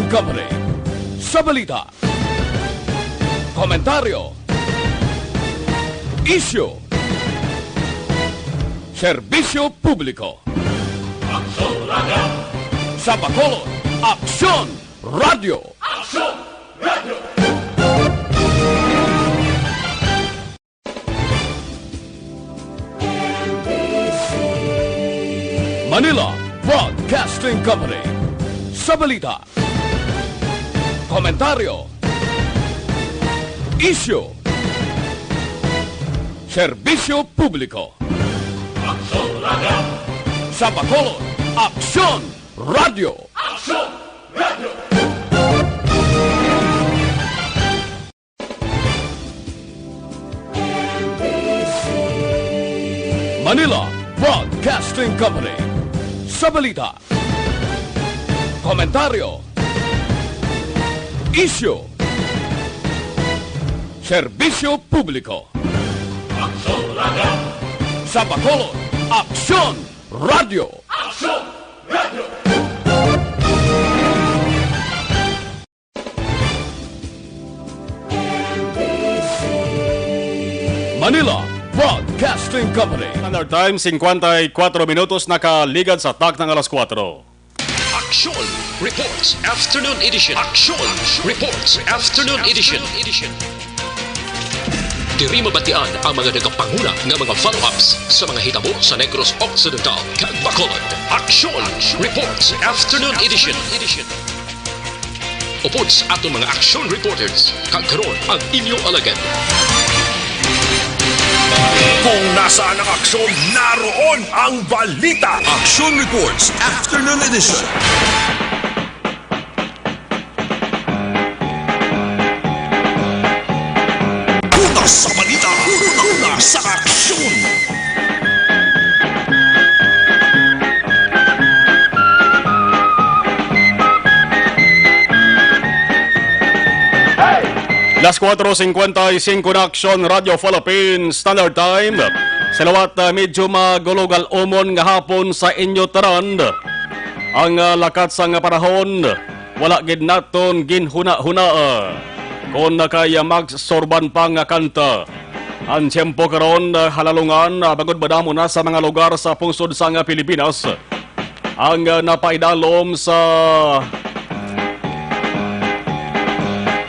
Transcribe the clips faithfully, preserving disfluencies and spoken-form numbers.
Company. Sa balita, komentaryo, isyu, serbisyo publiko. Aksyon Radio! Sa Bacolod, Aksyon Radio! Aksyon Radio! Manila Broadcasting Company. Sa balita, komentaryo, isyu, serbisyo publiko. Aksyon Radio! Sa Bacolod, Aksyon Radio! Aksyon Radio! Manila Broadcasting Company. Sa balita, komentaryo, isyu, serbisyo publiko. Aksyon Radio! Sa Bacolod, Aksyon Radio! Aksyon Radio! Manila Broadcasting Company. Standard Time, singkwenta y kuwatro minutos nakaligad sa takna nga alas kuwatro. Aksyon Reports Afternoon Edition. Aksyon Reports Afternoon Edition. Diri mabatian ang mga nagapanguna nga mga follow-ups sa mga hitabo sa Negros Occidental kag Bacolod. Aksyon Reports Afternoon Edition. Upod sa aton mga action reporters, kag karon ang inyo alagad. Kung nasaan ang aksyon, naroon ang balita. Action Reports Afternoon Edition. Una sa balita, una sa aksyon. Las kuwatro singkwenta y singko na, Aksyon Radio Philippines Standard Time. Sa liwat, ah, medyo magulogal umon nga hapon sa inyo tanan. Ang, ah, lakat sang panahon, wala gid naton ginhuna-huna, ah, kon kay, ah, magsurban pa nga kanta. Ang tiyempo karon, ah, halalungan, ah, bangod madamo na sa mga lugar sa pungsod sang Pilipinas ang, ah, napaidalom sa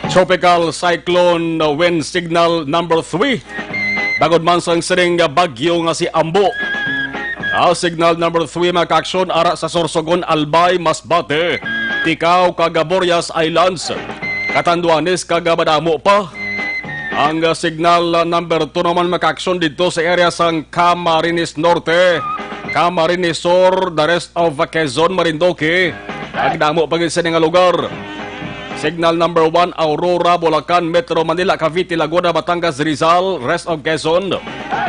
Tropical Cyclone Wind Signal number three. Bangod man sang sining bagyo nga si Ambo. Ah, signal number three, mga kaaksyon, ara sa Sorsogon, Albay, Masbate, Ticao, kag Burias Islands, Catanduanes, kag madamo pa. Ang, ah, signal, ah, number two naman, mga kaaksyon, didto sa area sang Camarines Norte, Camarines Sur, the rest of Quezon, Marinduque, kag damo pa gid sini nga lugar. Signal number one, Aurora, Bulacan, Metro Manila, Cavite, Laguna, Batangas, Rizal, rest of Quezon.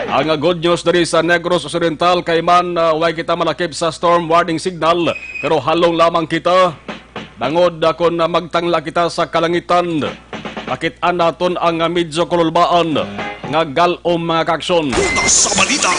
Ang good news diri sa Negros Occidental, kay man, ah, way kita malakip sa storm warning signal, pero halong lamang kita. Bangod, ah, kon, ah, magtangla kita sa kalangitan, makit-an naton ang, ah, medyo kululbaan nga gal-om, mga kaaksyon. Una sa balita,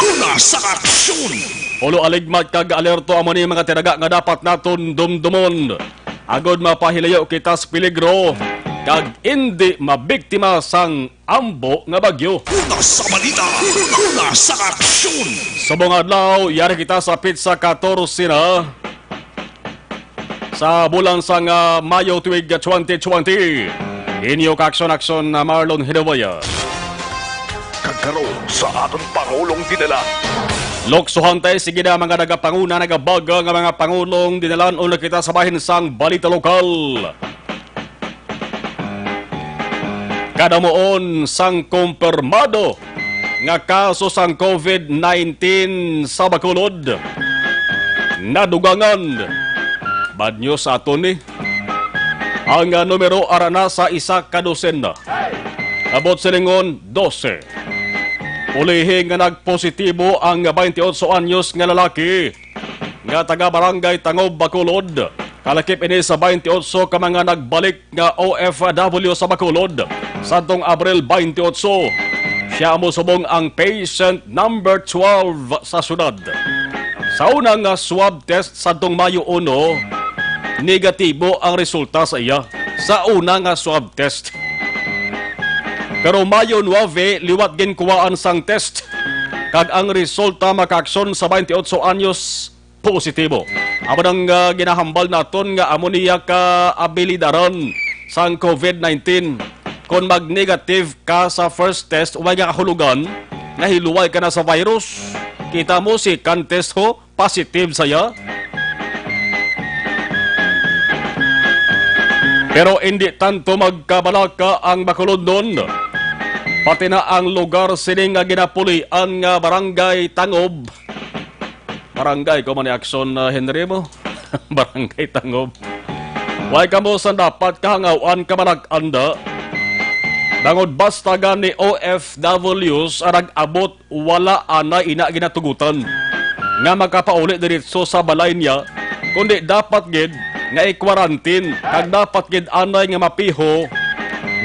una sa aksyon. Ulo aligmat kag alerto amo ni mga tinaga nga dapat naton dumdumon. Agod mapahilayo kita sa peligro kag indi mabiktima sang Ambo nga bagyo. Una sa balita, una sa aksyon. Subong adlaw, yari kita sa petsa katorse na sa bulan sang, ah, Mayo tuig twenty twenty. Inyo kaaksyon-aksyon na Marlon Hidaboya. Kag karon sa aton Pangulong Dinala. Luksohan tay, sige na, mga nagapanguna, nagabaga nga mga pangulong, dinalan una kita sa bahin sang balita lokal. Kadamuon sang kumpirmado nga kaso sang covid nineteen sa Bacolod, nadugangan. Bad news sa aton ni. Ang, ah, numero ara na sa isa ka dosena. Abot silingon, dose. Ulihi nga nagpositibo ang twenty-eight anyos nga lalaki nga taga Barangay Tangob, Bacolod. Kalakip ini sa twenty-eight ka mga nagbalik nga O F W sa Bacolod sadtong Abril twenty-eight. Sia amo subong ang patient number twelve sa syudad. Sa una nga swab test sadtong Mayo uno, negatibo ang resulta sa iya sa una nga swab test. Pero Mayo nuebe, liwat ginkuwaan sang test, kag ang resulta makaaksyon sa twenty-eight anyos positibo. Amo nang, ah, ginahambal naton nga amo niya ka abilidaran sang COVID nineteen. Kon mag-negative ka sa first test, way nga kahulugan, nahiluway ka na sa virus. Kita mo, second test ho, positive saya. Pero indi tanto magkabalaka ang Bacolodnon, pati na ang lugar sini nga ginapulian nga Barangay Tangob. Barangay ko man ni Action, uh, Henry mo. Barangay Tangob. Way kamo sa dapat kahangawan, kabalak-an da. Bangod basta gani O F Ws ang nag-abot, wala anay ina ginatugutan nga makapauli diretso sa balay niya, kundi dapat gid nga i-quarantine, kag dapat gid anay nga mapiho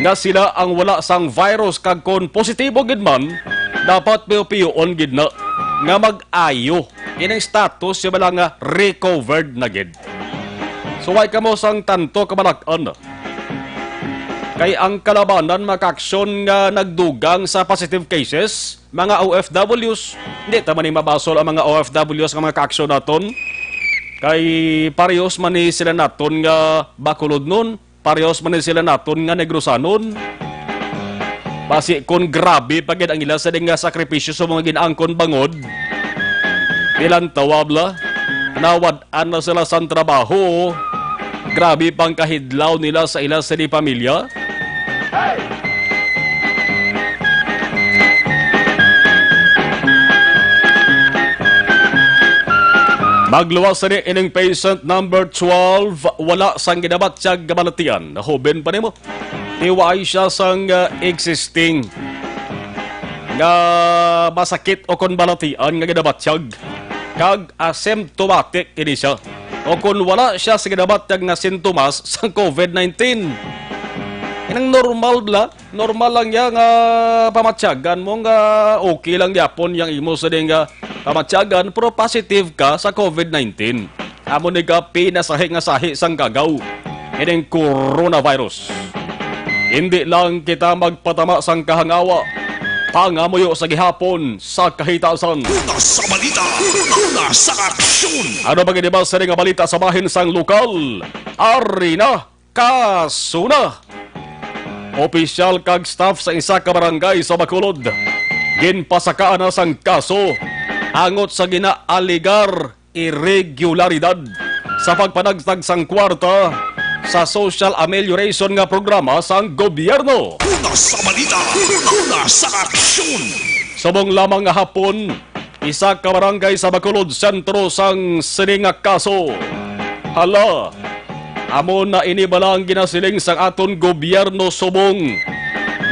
nga sila ang wala sang virus, kag kon positibo gid man, dapat piyo-piyoon gid na nga mag-ayo. Ining status siya bala nga recovered na gid. So, way kamo sang tanto kabalak-an. Kay ang kalabanan makaaksyon nga nagdugang sa positive cases, mga O F Ws, hindi ta man ni mabasol ang mga O F Ws nga mga kaaksyon naton. Kay parehos man ni sila naton nga Bacolodnon, parehos man ni sila naton nga Negrosanon. Basi kon grabe pa gid ang ila sa nga sakripisyo sa mga ginaangkon bangod, nilantawa bala, nawad-an na sila sang trabaho. Grabe pang kahidlaw nila sa ila sa di pamilya. Magluwas sini ining patient number twelve, wala sang ginabatyag nga balatian. Hoben pa nimo. Tiway siya sang, ah, existing nga masakit o kon balatian nga ginabatyag, kag asymptomatic ini siya, o kon wala siya sa ginabatyag nga sintomas sang COVID nineteen. Inang normal bala, normal lang ya nga pamatyagan mo nga okay lang gyapon yang imo sa nga pamatyagan, pero positive ka sa COVID nineteen. Amo ni ka pinasahi nga sahi sang kagaw, ining coronavirus. Hindi lang kita magpatama sang kahangawa, pangamuyo sa gihapon sa kahitasan. Una sa balita, una sa aksyon. Ano ba gid ba sa nga balita sa bahin sang lokal? Ari na, kaso na. Opisyal kag staff sa isa ka barangay sa Bacolod ginpasakaan na sang kaso angot sa ginaaligar irregularidad sa pagpanagtag sang kwarta sa social amelioration nga programa sang gobyerno. Una sa balita, una sa aksyon. Subong lamang nga hapon, isa ka barangay sa Bacolod Sentro sang sini nga kaso. Hala, amo na ini bala ang ginasiling sang aton gobyerno subong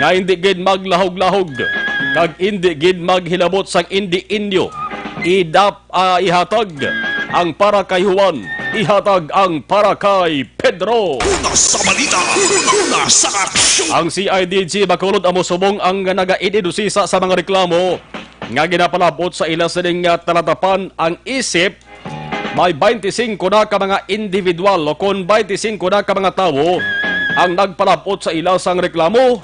nga indi gid maglahog-lahog kag indi gid maghilabot sang indi inyo idap ah, ihatag ang para kay Juan, ihatag ang para kay Pedro. Una sa balita, una sa aksyon. Ang C I D G Bacolod amo subong ang nagaididusisa sa mga reklamo nga ginapalabot sa ila sining nga talatapan ang isip may twenty-five na ka mga individual o kon twenty-five na ka mga tawo ang nagpalabot sa ila sang reklamo.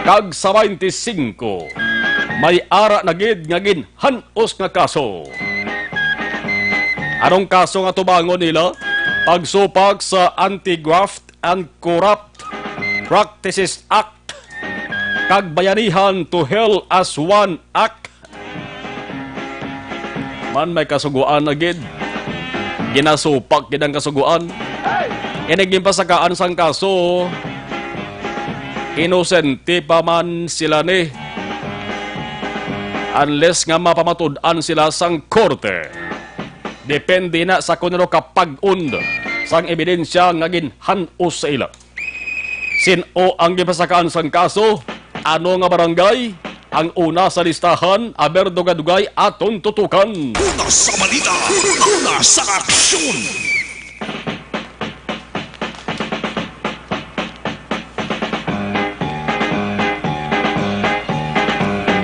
Kag sa twenty-five, may ara na gid nga ginhan-os nga kaso. Anong kaso nga tubangon nila? Pagsupak sa Anti-Graft and Corrupt Practices Act kag Bayanihan to Heal as One Act. Man, may kasuguan na gid. Ginasupak gid ang kasuguan. Ini ginpasakaan sang kaso, inosente pa man sila ni. Unless nga mapamatud-an sila sang korte. Depende na sa kung ano kapag-on sang ebidensya nga ginhan-os sa ila. Sin-o ang gipasakaan sang kaso? Ano nga barangay? Ang una sa listahan, aber dugay-dugay aton tutukan. Una sa balita, una sa aksyon.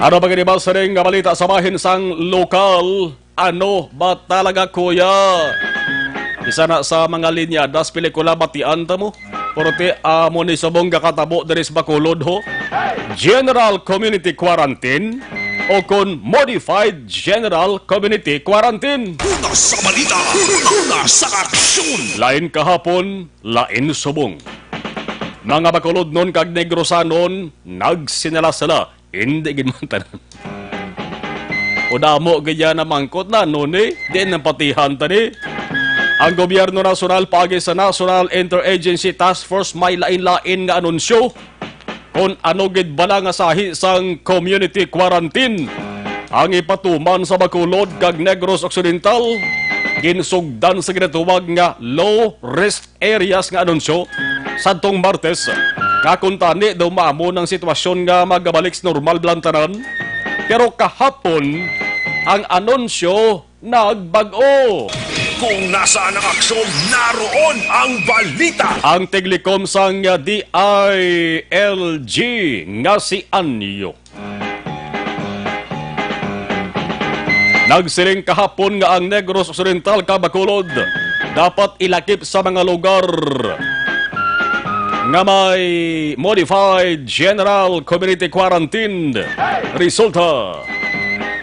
Ano ba gani ba sining nga balita sa bahin sang lokal? Ano ba talaga, kuya? Isa na sa mga linyada sa pelikula, batian ta mo. Pero ti amo ni subong gakatabo diri sa Bacolod, ho. General Community Quarantine o kon Modified General Community Quarantine. Una sa balita, una sa aksyon. Lain kahapon, lain subong. Mga Bacolodnon kag Negrosanon, nagsinala-sala. Hindi gid man tanan. O damo gid yan na mangkot na, no, ni? Di na patihan ta ni. Ang gobyerno nasyonal paagi sa National Interagency Task Force may lain-lain nga anunsyo kon ano gid bala nga sahi sang community quarantine ang ipatuman sa Bacolod kag Negros Occidental. Ginsugdan sa ginatawag nga low risk areas nga anunsyo sadtong Martes, nga kuntani daw maamo ang sitwasyon nga magabalik sa normal bala ang tanan. Pero kahapon, ang anunsyo nagbag-o. Kung nasaan ang aksyon, naroon ang balita. Ang tiglikom sang D I L G nga si Anyo nagsiling kahapon nga ang Negros Occidental kag Bacolod dapat ilakip sa mga lugar nga may Modified General Community Quarantine. Resulta,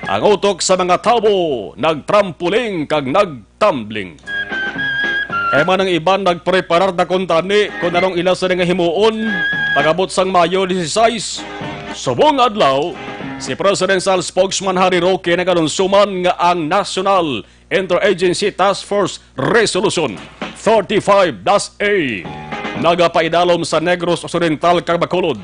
ang utok sa mga tawo nagtrampoling kag nag tumbling. Kay man ang iban nagpreparar na kuntani kung anong ila sila nga himuon pag-abot sang Mayo dieciséis. Subong adlaw, si Presidential Spokesman Harry Roque nag-anunsyo man nga ang National Interagency Task Force Resolution thirty-five dash A nagapaidalom sa Negros Occidental kag Bacolod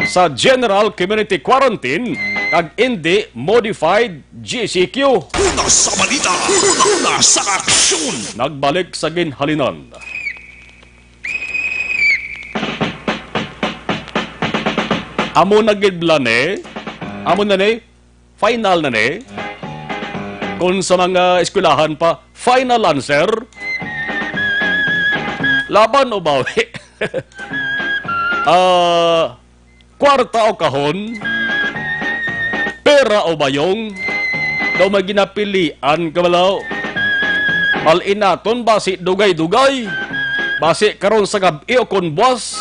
sa General Community Quarantine kag indi modified G C Q. Una sa balita, una sa aksyon. Nagbalik sa ginhalinan. Amo na gid bala ni. Amo na ni. Final na ni. Kung sa mga eskwelahan pa, final answer. Laban o bawi? Ah, Kwarta o kahon? Pera o bayong? Daw may ginapilian ka bala? Mal-inaton, basi dugay-dugay. Basi karon sa gab-i o kon buwas,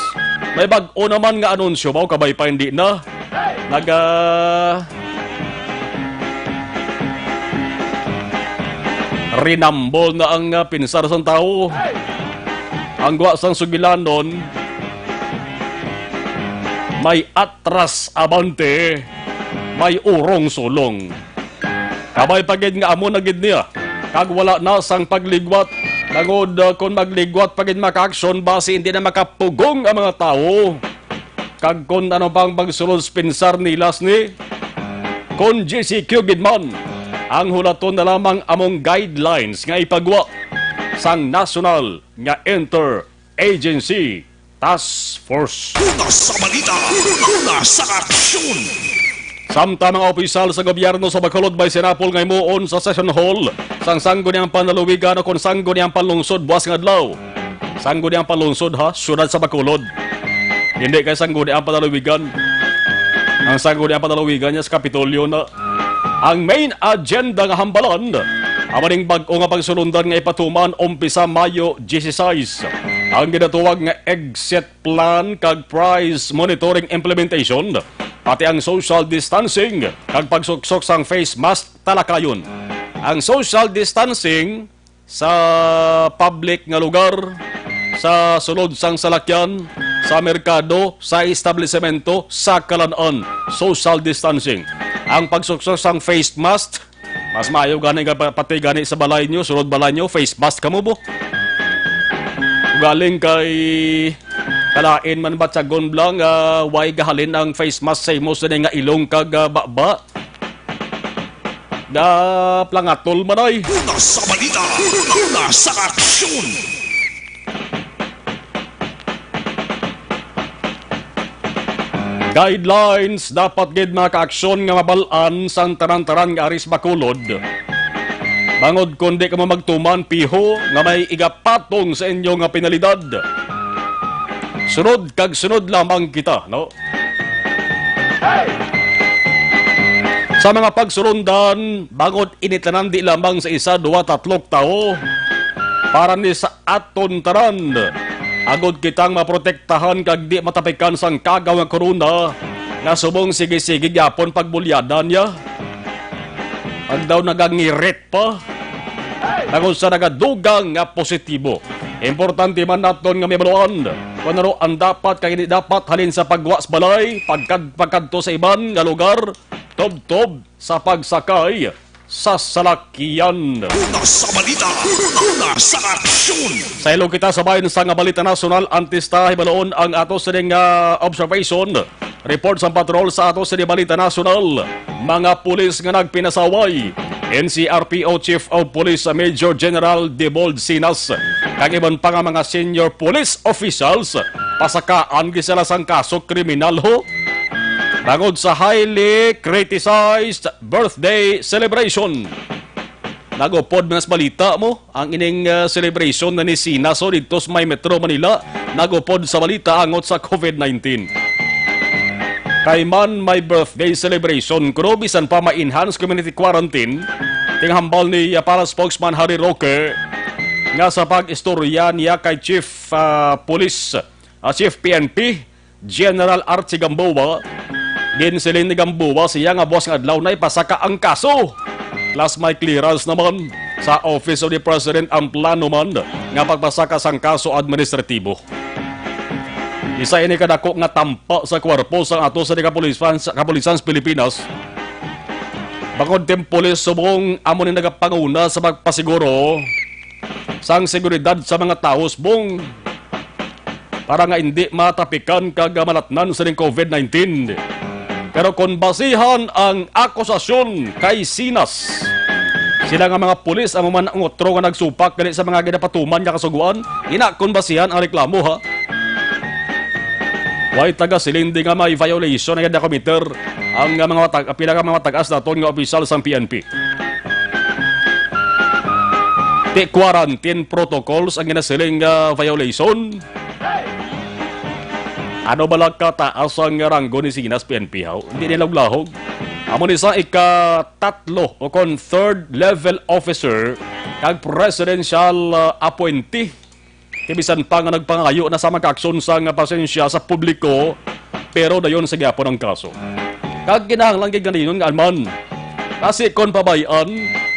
may bag-o naman nga anunsyo ba o kabay pa hindi na? Naga Rinambol na ang, ah, pinsar sang tawo. Ang gwa sang sugilanon, may atras abante, may urong sulong. Kabay pa gid nga amo na gid niya, kag wala na sang pagligwat, tungod, ah, kon magligwat pa gid makaaksyon, basi hindi na makapugong ang mga tawo. Kag kon ano pa ang pagsulod sa pinsar nila sini, kon G C Q gid man, ang hulaton na lamang among guidelines nga ipagwa sang nasyonal nga interagency task force. Una sa balita, una sa aksyon. Samtang mga opisyal sa gobyerno sa Bacolod may sinapol nga himuon sa session hall sang Sangguniang Panlalawigan o kon Sangguniang Panlungsod buwas nga adlaw. Sangguniang Panlungsod, ha, siyudad sa Bacolod. Hindi kay Sangguniang Panlalawigan. Ang Sangguniang Panlalawigan niya sa Kapitolyo na. Ang main agenda nga hambalan, amo ning bag-o nga pagsulundan nga ipatuman umpisa Mayo dieciséis. Ang ginatuwag nga exit plan kag price monitoring implementation, pati ang social distancing kag pagsuksok sang face mask talakayon. Ang social distancing sa public nga lugar, sa sulod sang salakyan, sa merkado, sa establisemento, sa kalan-an, social distancing. Ang pagsuksok sang face mask, mas maayo gani nga pa-, pati gani sa balay nyo, sulod balay nyo, face mask kamo, bo. Galing kay kalain man batyagon bala nga way gahalin ang face mask sa imo sini nga ilong kag, ah, baba. Naplangatol man ay. Una sa balita, una sa aksyon. Guidelines dapat gid mga kaaksyon nga mabal-an sang tanan-tanan nga ari sa Bacolod. Bangod kon di kamo magtuman piho nga may igapatong sa inyo nga penalidad. Sunod kag sunod lamang kita, no? Sa mga pagsulundan, bangod ini tanan di lamang sa isa, duwa, tatlo ka tawo. para ni sa aton tanan. Agod kitang maprotektahan kag di matapikan sang kagaw nga korona, nga subong sige-sige gyapon pagbulyadan niya. Ang daw nagangirit pa. Bangod sa nagadugang nga positibo. Importante man naton nga mahibaluan kung ano ang dapat kag hindi dapat halin sa pagwa sa balay, pagkad-, pagkadto sa iban nga lugar, tubtob sa pagsakay sa salakyan. Una sa balita, una sa aksyon. Sa ilo kita sa bahin sa nga balita nasyonal, antes ta hibaluon ang ato sining, ah, observation. Report sa patrol sa ato sa balita nasyonal. Mga pulis nga nagpinasaway. N C R P O Chief of Police Major General Debold Sinas kag iban pa nga mga senior police officials pasakaan gid sila sang kaso kriminal, ho. Bangod sa highly criticized birthday celebration. Nagupod man sa balita mo ang ining, ah, celebration na ni Sinas, o, didto sa may Metro Manila. Nagupod sa balita angot sa covid nineteen. Kay man may birthday celebration kuno, bisan pa ma-enhance community quarantine, tinghambal ni, ah, para spokesman Harry Roque nga sa pag-istorya niya kay Chief, ah, Police, ah, Chief P N P, General Archie Gamboa. Ginsiling ni Gamboa siya nga buwas nga adlaw na ipasaka ang kaso. Plus may clearance naman sa Office of the President ang plano man nga pagpasaka sang kaso administratibo. Isa ini kadako nga tampa sa kwarpo sang ato sa kapulisan, sa kapulisan sa Pilipinas. Bangod tim pulis subong amo ni nagapanguna sa pagpasiguro sang seguridad sa mga tawo subong para nga indi matapikan kag malatnan sining covid nineteen. Pero kon basihan ang akusasyon kay Sinas, sila nga mga pulis amo man ang utro nga nagsupak gali sa mga ginapatuman nga kasugoan. Ina kon basihan ang reklamo, ha. Way taga-siling di nga may violation nga na-committer ang, ah, mga matag-, pila ka mga tagas naton nga opisyal sang P N P. Di quarantine protocols ang ginasiling nga violation. Ano bala kataas ang ranggo ni Sinas P N P, haw? Hindi nila lahog. Amo ni sa ika-tatlo o kon third level officer kag presidential, ah, appointee. Ti bisan pa nga nagpangayo na sa magkaaksyon sang pasensya sa publiko, pero dayon sa gyapon ang kaso. Kag kinahanglan gid nga dayon nga alman. Kasi kon pabay-an,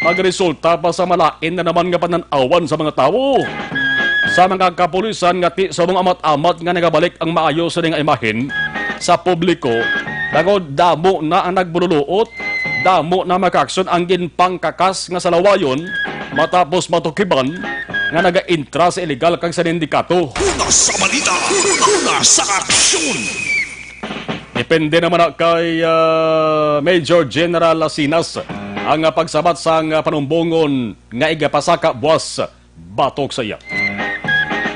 magresulta pa sa malain na naman nga panan-awan sa mga tawo. Sa mga kapulisan nga ti subong amat-amat nga nagabalik ang maayo sa nga imahen sa publiko, bangod damo na ang nagbululuot, damo na magkaaksyon ang ginpangkakas nga salawayon matapos matukiban nga nagaintra sa iligal kag sa sindikato. Una sa balita, una sa aksyon. Depende naman na kay, ah, Major General Lasinas ang, ah, pagsabat sang, ah, panumbongon nga igapasaka buwas batok sa iya.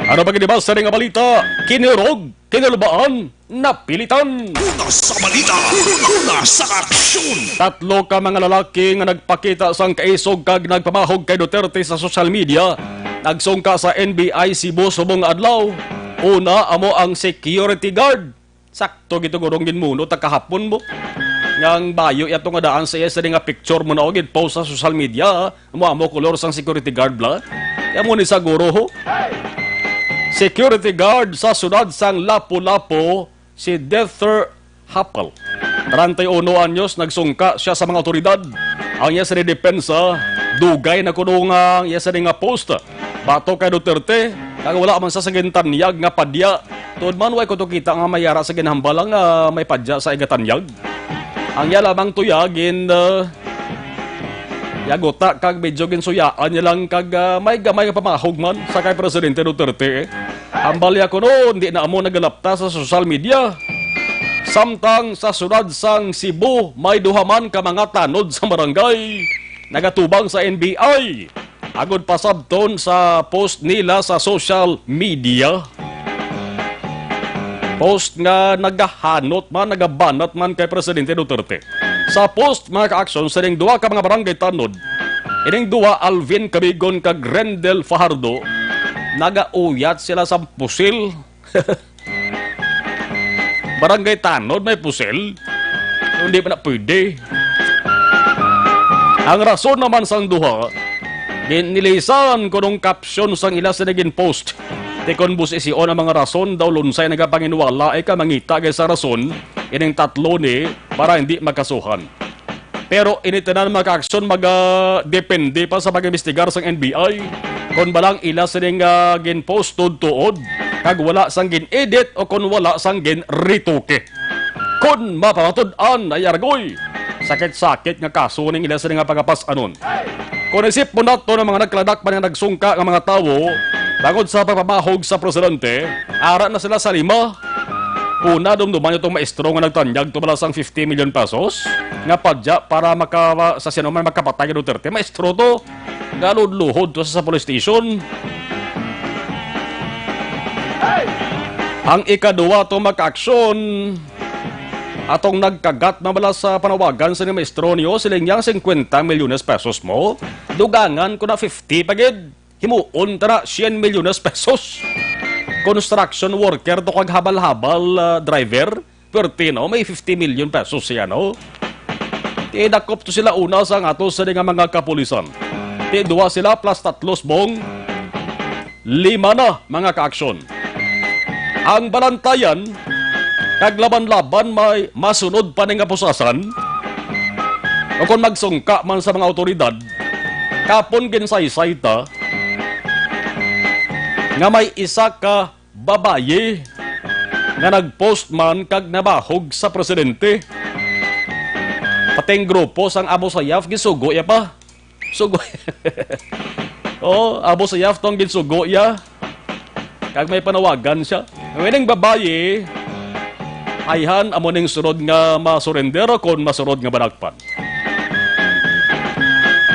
Ano pa gid ba sa nga balita? Kinurog, kinalubaan, napilitan. Una sa balita, una sa aksyon. Tatlo ka mga lalaki nga nagpakita sang kaisog kag nagpamahog kay Duterte sa social media nagsungka sa N B I Cebu subong adlaw. Una, amo ang security guard. Sakto gid to, gurong ginmunot ta kahapon mo. Nga ang bayo yato nga daan sa iya sa nga picture mo na, o, gid post sa social media, ha? Amo, amo kolor sang security guard bla. Kaya mo ni sa guro, ho. Security guard sa siyudad sang Lapu-Lapu, si Dether Hapal. Treinta y uno anyos, nagsungka siya sa mga awtoridad. Ang iya sa depensa, dugay na kuno nga ang iya sa nga post. Batok kay Duterte, kag wala man sa, sa gintanyag nga padya. Tuod man, way ko to kita nga may ara sa ginhambal nga may padya sa igatanyag. Ang iya lamang tuya gin, ah, yaguta kag medyo ginsuyaan niya lang kag, ah, may gamay nga pamahog man sa kay Presidente Duterte, eh. Hambal niya kuno, hindi na amo nagalapta sa social media. Samtang sa siyudad sang Cebu, may duha man ka mga tanod sa barangay nagatubang sa N B I. Agod pasabton sa post nila sa social media. Post nga nagahanot man, nagabanat man kay Presidente Duterte. Sa post, mga kaaksyon, sining duha ka mga barangay tanod, ining duha, Alvin Cabigon kag Rendel Fajardo, nagauyat sila sa pusil. Barangay tanod may pusil? Hindi pa na pwede. Ang rason naman sang duha, Nilisan ko nung caption sang ila sini gin-post. Ti kon busision ang mga rason daw lunsay nagapanginwala ay ka mangita kay sa rason ining tatlo ni para hindi makasuhan. Pero ini tanan mga kaaksyon magadepende pa sa pag-imbestigar sang N B I kon balang ila sini nga gin-post tuod-tuod kag wala sang gin-edit o kon wala sang gin-retoke. Kon mapamatud-an ay argoy, sakit-sakit nga kaso ning ila sini nga pagapas-anon. Kon isip mo nato ang mga nagkaladak pa nga nagsungka nga mga tawo tungod sa pagpamahog sa presidente, ara na sila sa lima. Una, dumduman niyo tong maestro nga nagtanyag to bala sang fifty million pesos nga padya para maka, sa sino man makapatay kay Duterte. Maestro to, galud-luhod to sa, sa police station. Ang ikaduwa to makaaksyon, atong nagkagat na bala sa panawagan sa ni maestro niyo, siling niya, cincuenta milyones pesos mo, dugangan ko na fifty pa gid. Himuon ta na cien milyones pesos. Construction worker to kag habal-habal, ah, driver, pwerte, no? May fifty million pesos siya, no? Ti dakop to sila una sa nga ato sa nga mga kapulisan. Ti duwa sila plus tatlo subong lima na, mga kaaksyon. Ang balantayan kag laban-laban may masunod pa ni nga pusasan. O kon magsungka man sa mga awtoridad, kapon ginsaysay ta nga may isa ka babayi nga nag-post man kag nabahog sa presidente. Pati ang grupo sang Abu Sayyaf gisugo ya pa. Sugo. Oh, Abu Sayyaf tong ginsugo ya. Kag may panawagan siya. Ang ining babayi, ayhan amo ning sunod nga masurrender o kon masunod nga madakpan.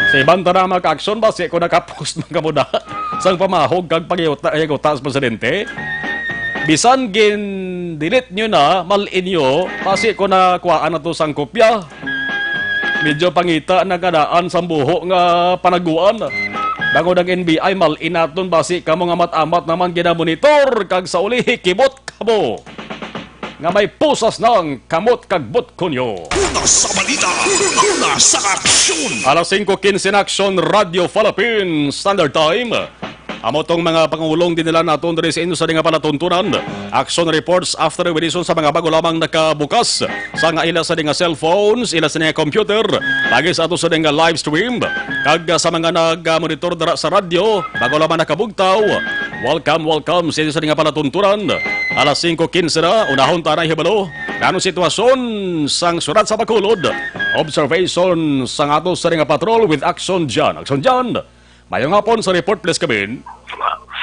Sa iban ta na mga kaaksyon, basi ko nakapost man kamo na sang pamahog kag paghiuta, hiuta sa presidente. Bisan gin-delete nyo na, mal-in nyo, basi ko na kuhaan na to sang kopya. Medyo pangita na kadaan sang buho nga panaguan. Bangod ang N B I, mal-in naton, basi kamo nga amat-amat naman ginamonitor, kag sa uli, hikibot kamo nga may pusas ng kamot kag butko nyo. Una sa balita, una sa aksyon. Alas singko quince na, Aksyon Radyo Philippine Standard Time. Amo tong mga pangulong dinala naton diri sa inyo sa nga palatuntunan. Action reports after edition sa mga bago lamang nakabukas sa nga ila sa nga cellphones, ila sa nga computer, lagi sa ato sa nga live stream, kag sa mga nag-monitor dira sa radyo, bago lamang nakabugtaw. Welcome, welcome sa inyo sa nga palatuntunan. Alas singko quince na, unahon ta na hibalo. Nano sitwasyon sang syudad sa Bacolod? Observation sang ato sa nga patrol with Action John. Action John, mayong hapon sa report, please come in.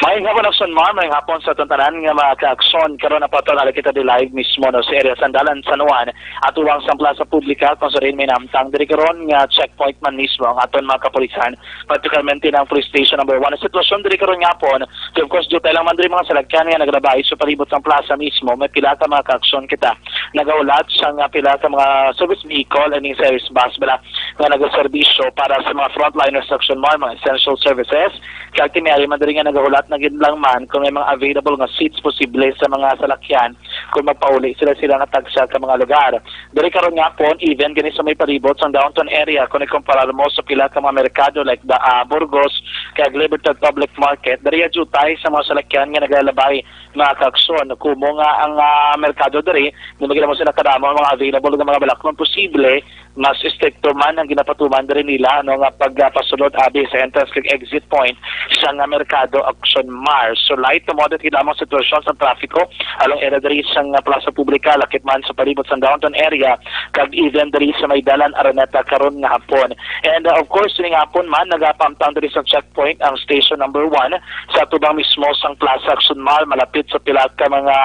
Mayong hapon, Action Mar. Mayong hapon sa aton tanan nga mga ka-aksyon. Karon na pa to, nara kita di live mismo, no, sa area sang Dalan San Juan, atuwang sang Plaza Publica, kung sa diin may namtang diri karon nga checkpoint man mismo ang aton mga kapulisan, particularmente ng Police Station Number One. Ang sitwasyon diri karon nga hapon, of course, dutay lang man diri mga salakyan nga nagalabay sa palibot sang plaza mismo. May pila ka mga ka-aksyon kita nagahulat sa nga pila ka mga service vehicle and service bus bala nga nagaserbisyo para sa mga frontliners sa Action Mar, mga essential services. Kag ti may ari man diri nga nagahulat na gid lang man kung may mga available nga seats posible sa mga salakyan kung magpauli sila sila nga tagsa ka mga lugar. Diri karon nga hapon, even gani sa may palibot sang downtown area, kung ikumparar mo sa pila ka mga merkado like the, ah, Burgos kag Libertad Public Market, diri ang jutay sa mga salakyan nga naglalabay mga ka-aksyon. Kumo nga ang, ah, merkado diri, di magina mo sila kadamo ang mga available nga mga balaklon. Posible, mas estrikto man ang ginapatuman diri nila, ano, nga pagpasulod abi sa entrance kag exit point sa nga merkado Action Mar. So, light to moderate gid lamang sitwasyon sa trafiko along area diri sa nga Plaza Publica, lakip man sa palibot sa downtown area, kag even diri sa may Dalan Araneta karon nga hapon. And, uh, of course, sining hapon man, nagapamtang diri sa checkpoint ang station number one sa tubang mismo sang Plaza Action Mar, malapit sa pila ka mga,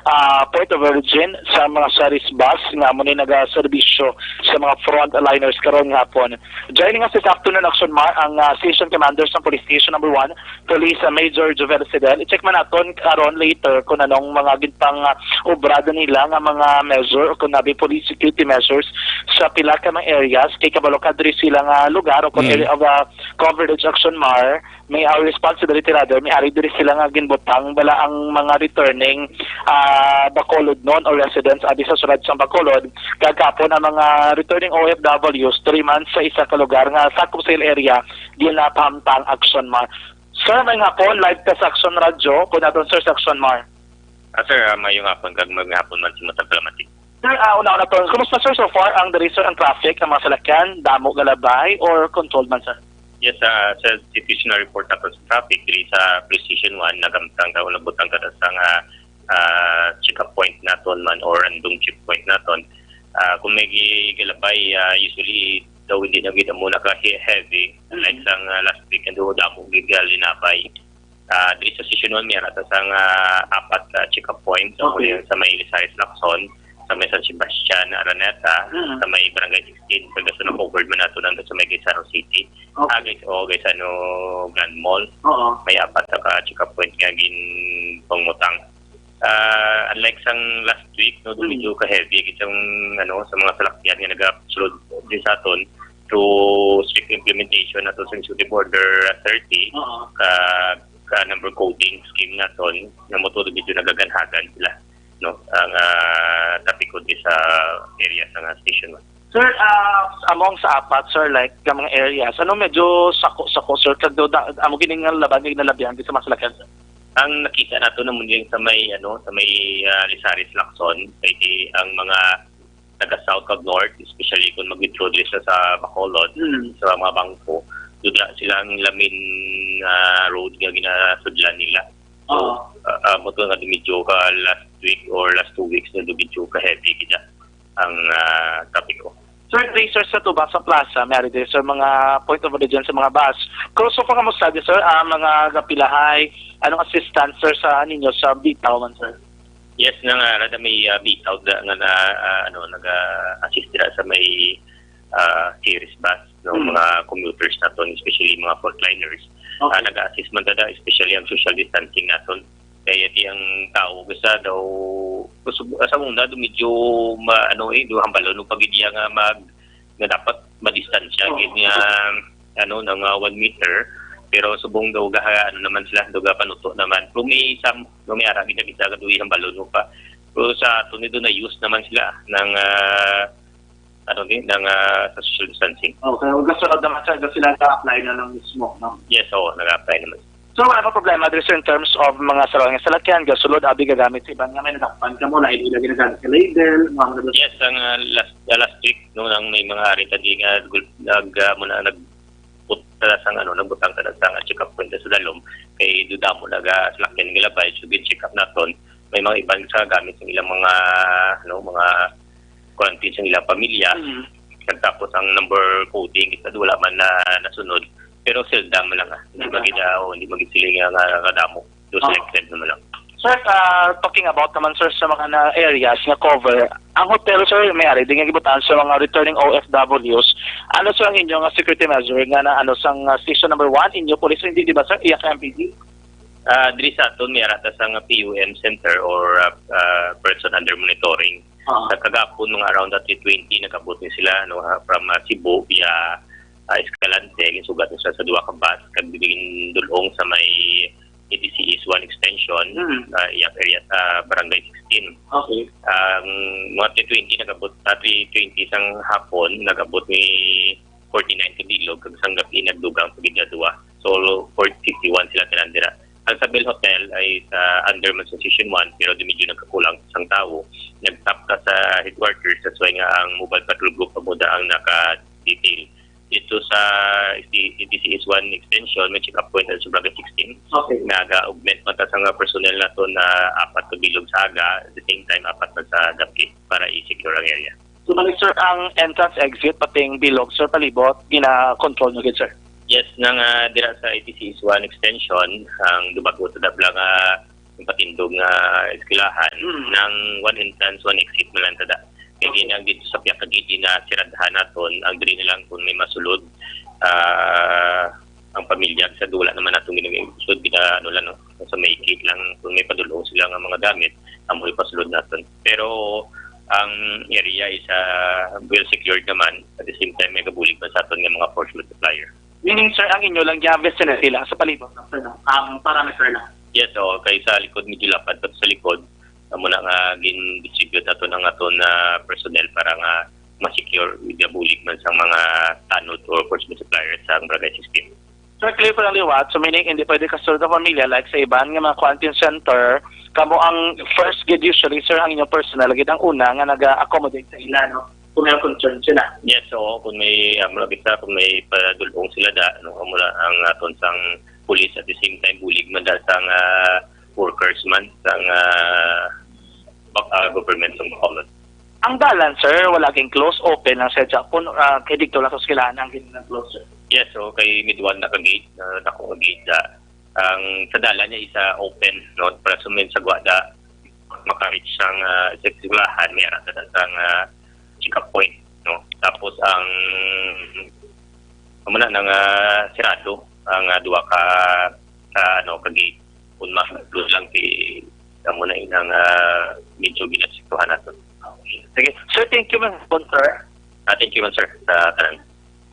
ah, point of origin sa mga service bus nga amo ni nagaserbisyo sa mga frontliners karon nga hapon. Joining us this afternoon, Action Mar, ang, ah, station commander sa Police Station Number One, Police, ah, Major Jovel Fidel. I-check man naton karon later kung anong mga ginpang, ah, obrado nila nga mga measure o kung nabi police security measures sa pila ka mga areas. Kay kabalo ka diri sila nga lugar o kung Mm. area of, ah, coverage, Action Mar, may our responsibility rather, may ari diri sila nga ginbutang bala ang mga returning, ah, Bacolodnon or residents abi sa sulod sang Bacolod. Kag kapon ang mga returning Returning O F Ws, three months sa isa ka lugar nga sakop sa ila area, ginapahamtang Action Mar. Sir, may hapon, live ka sa Action Radyo. Kung naton, sir, sa Action Mar. Ah, sir, ah, mayong hapon, kag mayong hapon man sa matang kalamati. Sir, ah, una-una to, kumusta, sir, so far ang diri, sir, ang traffic, ang mga salakyan, damo galabay or controlled man, sir? Yes, ah, sa situational report naton sa traffic diri sa Police Station one, nagamtang ka o nabutang ka sa nga, ah, check-up point naton man or andong checkpoint naton. Ah, kung may gi-, galabay, ah, usually daw hindi na gid mo naka-heavy. Mm. Like sang, ah, last week, ando damo gid linabay. Ah, diri sa Station one, may ara ta sang, ah, apat ka check-up points. Ang Okay. Uli sa may Lizares Lacson, sa may San Sebastian, Araneta, Mm. sa may Barangay sixteen, kag sa na-covered man nato nang sa may Gaisano City. Okay. Ah, guys, o, Gaisano Grand Mall. Oo. May apat ka check-up point nga ginpangmutang. Ah, unlike sang last week, no, do Mm. medyo ka-heavy gid sang, ano, sa mga salakyan nga nagasulod din sa aton through strict implementation nato sa Executive Order thirty, Oo. ka, ka number coding scheme naton, nga mo to medyo nagaganhagan sila, no, ang, ah, trapiko di sa area sa nga Station one. Sir, ah, among sa apat, sir, like, ka mga areas, ano medyo sako-sako, sir, kag do, da, amo gini nga laban nga ginalabihan di sa mga salakyan, sir? Ang nakita nato naman din sa may, ano, sa may, ah, Lizares Lacson, kay di ang mga taga South kag North, especially kung mag-withdraw diri sa, sa Bacolod, Mm. sa mga bangko, dudra sila ang lamin, ah, road nga ginasudlan nila. So, Oo. ah, ah, mo to nga medyo ka last week or last two weeks na medyo ka heavy gid ang, ah, trapiko. Sir, tracers sa tuba sa plaza, may ari diri, sir, mga point of origin sa mga bus. Pero so far, kamusta di, sir, ang mga gapilahay? Anong assistance, sir, sa ninyo sa bitaw man, sir? Yes, nga nga, rada may, ah, bitaw da, nga na, ah, ano, naga-assist dira sa may, ah, series bus, no, Mm. mga commuters naton, especially mga frontliners. Okay. Ah, naga-assist man tada, especially ang social distancing naton. Kaya di ang tao, basta daw, sa, sa una, do medyo ma-, ano, eh, do hambalon, no, pag iya nga mag-, nga dapat madistansya, Oo. gid nga, ano, nga one meter. Pero subong daw ga, ano naman sila, daw ga panuto naman. Pero may sam-, no, may ara, gid, gid, gid, hambalon mo pa. Pero sa aton, ito na use naman sila ng, ah, ano din, ng, ah, sa social distancing. Okay, o, gasunod naman, sir, sila nag-apply na lang mismo, no? Yes, oo, nag-apply naman. So, wala pa problema diri, sir, in terms of mga saraw nga salakyan, gasulod, abi gagamit sa iban nga may nadakpan ka mo, lain ila ginagamit sa label, mga mga Yes, ang, ah, last, ah, last week, no, nang may mga ari ta di nga gul-, nag, ah, muna, nag-, put-, ta sang, ano, nagbutang ta sang check-up point sa Dalom, kay dudamo na ga salakyan nga labay, so gin-check up naton, may mga iban sa gamit sa ilang mga, ano, mga quarantine sa ilang pamilya. Mm. Kag tapos ang number coding, isa wala man na nasunod. Pero seldom lang, ah. Hindi Seldom. magid, ah, oh, hindi magid sila nga, nga kadamo. So, Ah. selected naman lang. Sir, ah, talking about naman, sir, sa mga na areas nga cover, ang hotel, sir, may ari din nga gibutan sa mga returning O F Ws. Ano, sir, ang inyo nga security measure nga na, ano, sang, ah, station number one, inyo police, hindi, di ba, sir? Iya ka M P D? Ah, diri sa aton, may ara ta sang P U M center or, ah, ah, person under monitoring. Ah. Sa kagapon, mga around that three twenty, nag-abot ni sila, no, ah, from, ah, Cebu via, ah, Escalante, ginsugat ni sila sa duha ka bus, kag gindul-ong sa may A T C East one extension, Mm. ah, iyang area, ah, Barangay sixteen. Okay. Ang mga three twenty nag-abot, ah, three twenty sang hapon, nag-abot ni forty-nine ka bilog, kag sang gabi nagdugang pa gid nga duha. So, forty, fifty-one sila tanan dira. Ang sa Bell Hotel ay sa under man sa Station one, pero di medyo nagkakulang sang tawo. Nag-stop ka sa headquarters, that's why nga ang mobile patrol group ang muda ang naka-detail. Dito sa A T C East one extension, may check-up point sa Barangay sixteen. Okay. Naga-augment man ta sa nga personnel nato na apat ka bilog sa aga, at the same time, apat man sa gabi para i-secure ang area. So, balik, sir, ang entrance, exit, pating bilog, sir, palibot, gina-control nyo gid, sir? Yes, nang, ah, dira sa A T C East one extension, ang dumago sa dabla nga yung patindog nga eskwelahan, Mm. nang one entrance, one exit man lang tada. Kaya Okay. ginang dito sa Piakagidi na siradhan naton, ang diri na lang kung may masulod, ah, ang pamilya, sa dula naman natong ginag-, sulod, gina-, ano lang, no? Sa may gate lang, kung may padulong sila nga mga gamit, amo ipasulod naton. Pero ang area is, ah, well secured naman. At the same time, may gabulig pa sa aton nga mga force multiplier. Meaning, sir, ang inyo lang yung vicinity lang sa palibot lang, sir, no? Ang parameter lang. Yes, oo. Kay sa likod, medyo lapad pa sa likod. Amo na nga gin-distribute nato ng aton na personnel para nga ma-secure, gabulig man sang mga tanod or force multiplier sa Barangay sixteen. Sir, clear ko lang liwat. So, meaning, hindi pwede kasulod ang pamilya, like sa iban nga mga quarantine center, kamo ang first gid usually, sir, ang inyong personnel, gid ang una nga naga-accommodate sa ila, no? Kung may concern sila. Yes, oo. Kung may, amo lang kita, kung may padulong sila da, ano, amo lang ang aton sang police at the same time, bulig man da sang, ah, workers man, sang, ah, bak-, ah, government sang Bacolod. Ang dalan, sir, wala gin close, open lang siya gihapon, ah, kay didto lang sa eskwelahan ang gin-close, sir? Yes, so kay may duha na ka gate, na dako nga gate da. Ang sa dalan niya isa open, no? Para sa may sagwa da, maka-reach sang, ah, sa eskwelahan, may ara sa, sa, ah, check-up point, no? Tapos ang, amo na, nang, ah, sirado ang, ah, duha ka, ka, ano, ka gate. Kung ma-close lang, si, amo na inang, ah, medyo ginasiktuhan nato. Okay. Sige. Sir, thank you man gihapon, sir. Ah, thank you man, sir, sa tanan.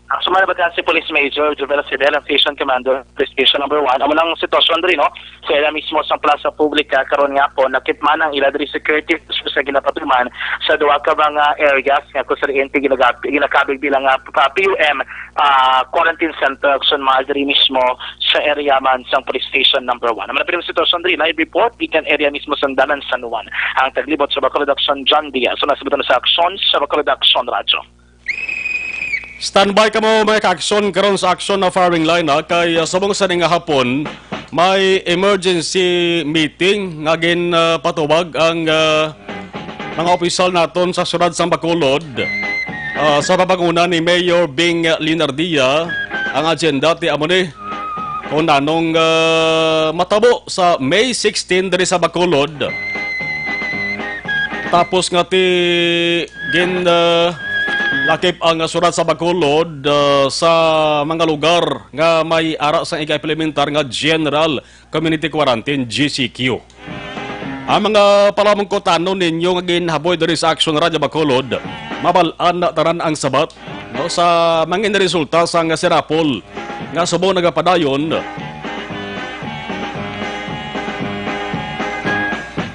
Ang sumala ba si Police Major Jovel Sidel, ang Station Commander, Police Station Number One? Amo lang sitwasyon diri, no? Sa area mismo sang Plaza Publica karon nga hapon, nakit man ang ila diri security sa ginapatuman sa duha ka mga areas nga kung sa diin ginagab-, ginakabig bilang, ah, pa-, P U M, ah, quarantine center, action mall diri mismo sa area man sang Police Station Number One. Ang mga pinang sitwasyon diri, live report gikan area mismo sa Dalan San Juan. Ang taglibot sa Bacolod Action, John Diaz. So, nasa buto na sa aksyon sa Bacolod Action Radyo. Standby kamo, mga ka-aksyon, karon sa aksyon na firing line, ha, kay, ah, subong sa ning hapon, may emergency meeting nga gin, ah, patubag ang, ah, mga opisyal naton sa siyudad sang Bacolod. Ah, sa pagpanguna ni Mayor Bing Linardia, ang agenda ti amo ni kung nanong, ah, matabo sa May sixteen diri sa Bacolod. Tapos nga ti gin, ah, lakip ang surat sa Bacolod, ah, sa mga lugar nga may ara sang iga-implementar nga General Community Quarantine, G C Q. Ang mga palamungkutanon ninyo nga ginhaboy diri sa Action Radio Bacolod, mabal-an na tanan ang sabat, no, sa mangin resulta sang sinapol nga subong nagapadayon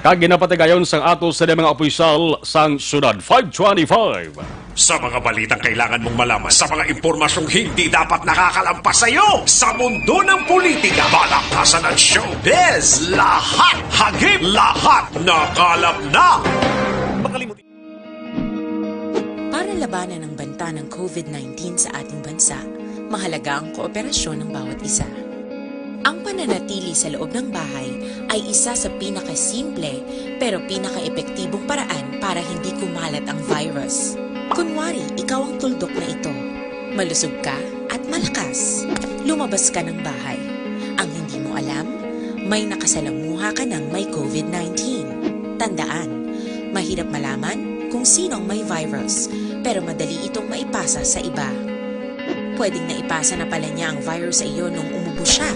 kag ginapatigayon sang ato sa mga opisyal sang syudad. Five twenty-five. Sa mga balitang kailangan mong malaman, sa mga impormasyong hindi dapat nakakalampas sa iyo, sa mundo ng politika, balaktasan at showbiz, lahat hagip, lahat nakalap na. Makalimutin. Para labanan ang banta ng COVID nineteen sa ating bansa, mahalaga ang kooperasyon ng bawat isa. Ang pananatili sa loob ng bahay ay isa sa pinakasimple pero pinakaepektibong paraan para hindi kumalat ang virus. Kunwari, ikaw ang tuldok na ito. Malusog ka at malakas. Lumabas ka ng bahay. Ang hindi mo alam, may nakasalamuha ka ng may COVID nineteen. Tandaan, mahirap malaman kung sino ang may virus, pero madali itong maipasa sa iba. Pwedeng naipasa na pala niya ang virus sa iyo nung umubo siya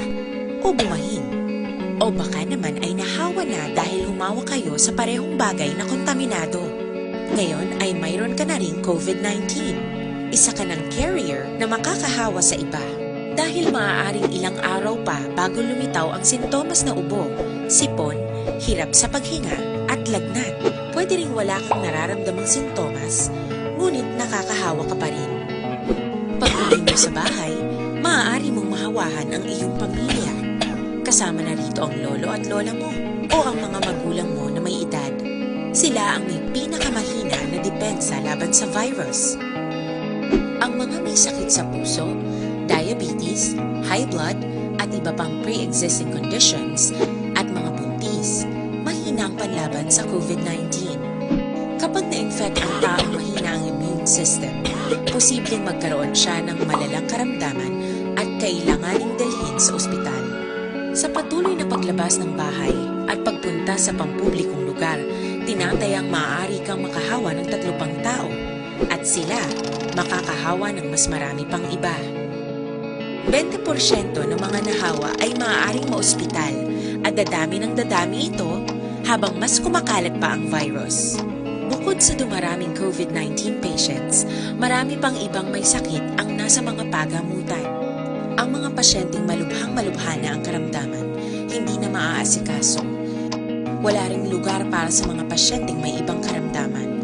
o bumahin. O baka naman ay nahawa na dahil humawak kayo sa parehong bagay na kontaminado. Ngayon ay mayroon ka na ring COVID nineteen. Isa ka ng carrier na makakahawa sa iba. Dahil maaaring ilang araw pa bago lumitaw ang sintomas na ubo, sipon, hirap sa paghinga, at lagnat. Pwede ring wala kang nararamdamang sintomas, ngunit nakakahawa ka pa rin. Pag-uwi mo sa bahay, maaari mong mahawahan ang iyong pamilya. Kasama na rito ang lolo at lola mo o ang mga magulang mo na may edad. Sila ang may pinakamahina na depensa laban sa virus. Ang mga may sakit sa puso, diabetes, high blood, at iba pang pre-existing conditions, at mga buntis, mahina ang panlaban sa COVID nineteen. Kapag na-infect ang taong mahina ang immune system, posibleng magkaroon siya ng malalang karamdaman at kailanganing dalhin sa ospital. Sa patuloy na paglabas ng bahay at pagpunta sa pampublikong lugar, tinatayang maaari kang makahawa ng tatlo pang tao at sila makakahawa ng mas marami pang iba. Bente porsyento ng mga nahawa ay maaaring maospital at dadami ng dadami ito habang mas kumakalat pa ang virus. Bukod sa dumaraming COVID nineteen patients, marami pang ibang may sakit ang nasa mga pagamutan. Ang mga pasyenteng malubhang-malubha na ang karamdaman, hindi na maaasikaso. Wala ring lugar para sa mga pasyenteng may ibang karamdaman.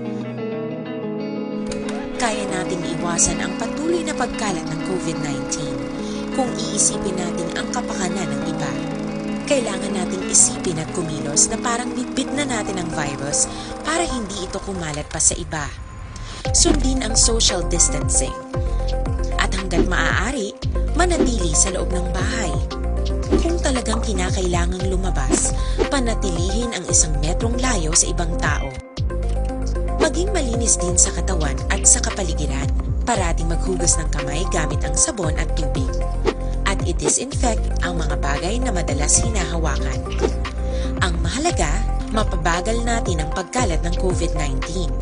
maiwasan ang patuloy na pagkalat ng COVID nineteen kung iisipin natin ang kapakanan ng iba. Kailangan nating isipin at kumilos na parang bitbit na natin ang virus para hindi ito kumalat pa sa iba. Sundin ang social distancing. At hanggat maaari, manatili sa loob ng bahay. Kung talagang kinakailangang lumabas, panatilihin ang isang metrong layo sa ibang tao. Maging malinis din sa katawan at sa kapaligiran. Parating maghugas ng kamay gamit ang sabon at tubig. At i-disinfect ang mga bagay na madalas hinahawakan. Ang mahalaga, mapabagal natin ang pagkalat ng COVID nineteen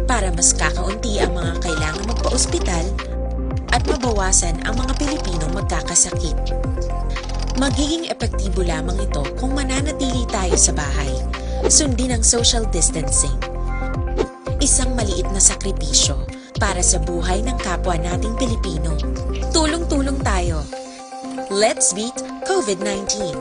para mas kakaunti ang mga kailangang magpa-ospital at mabawasan ang mga Pilipinong magkakasakit. Magiging epektibo lamang ito kung mananatili tayo sa bahay. Sundin ang social distancing. Isang maliit na sakripisyo para sa buhay ng kapwa nating Pilipino. Tulong-tulong tayo. Let's beat COVID nineteen.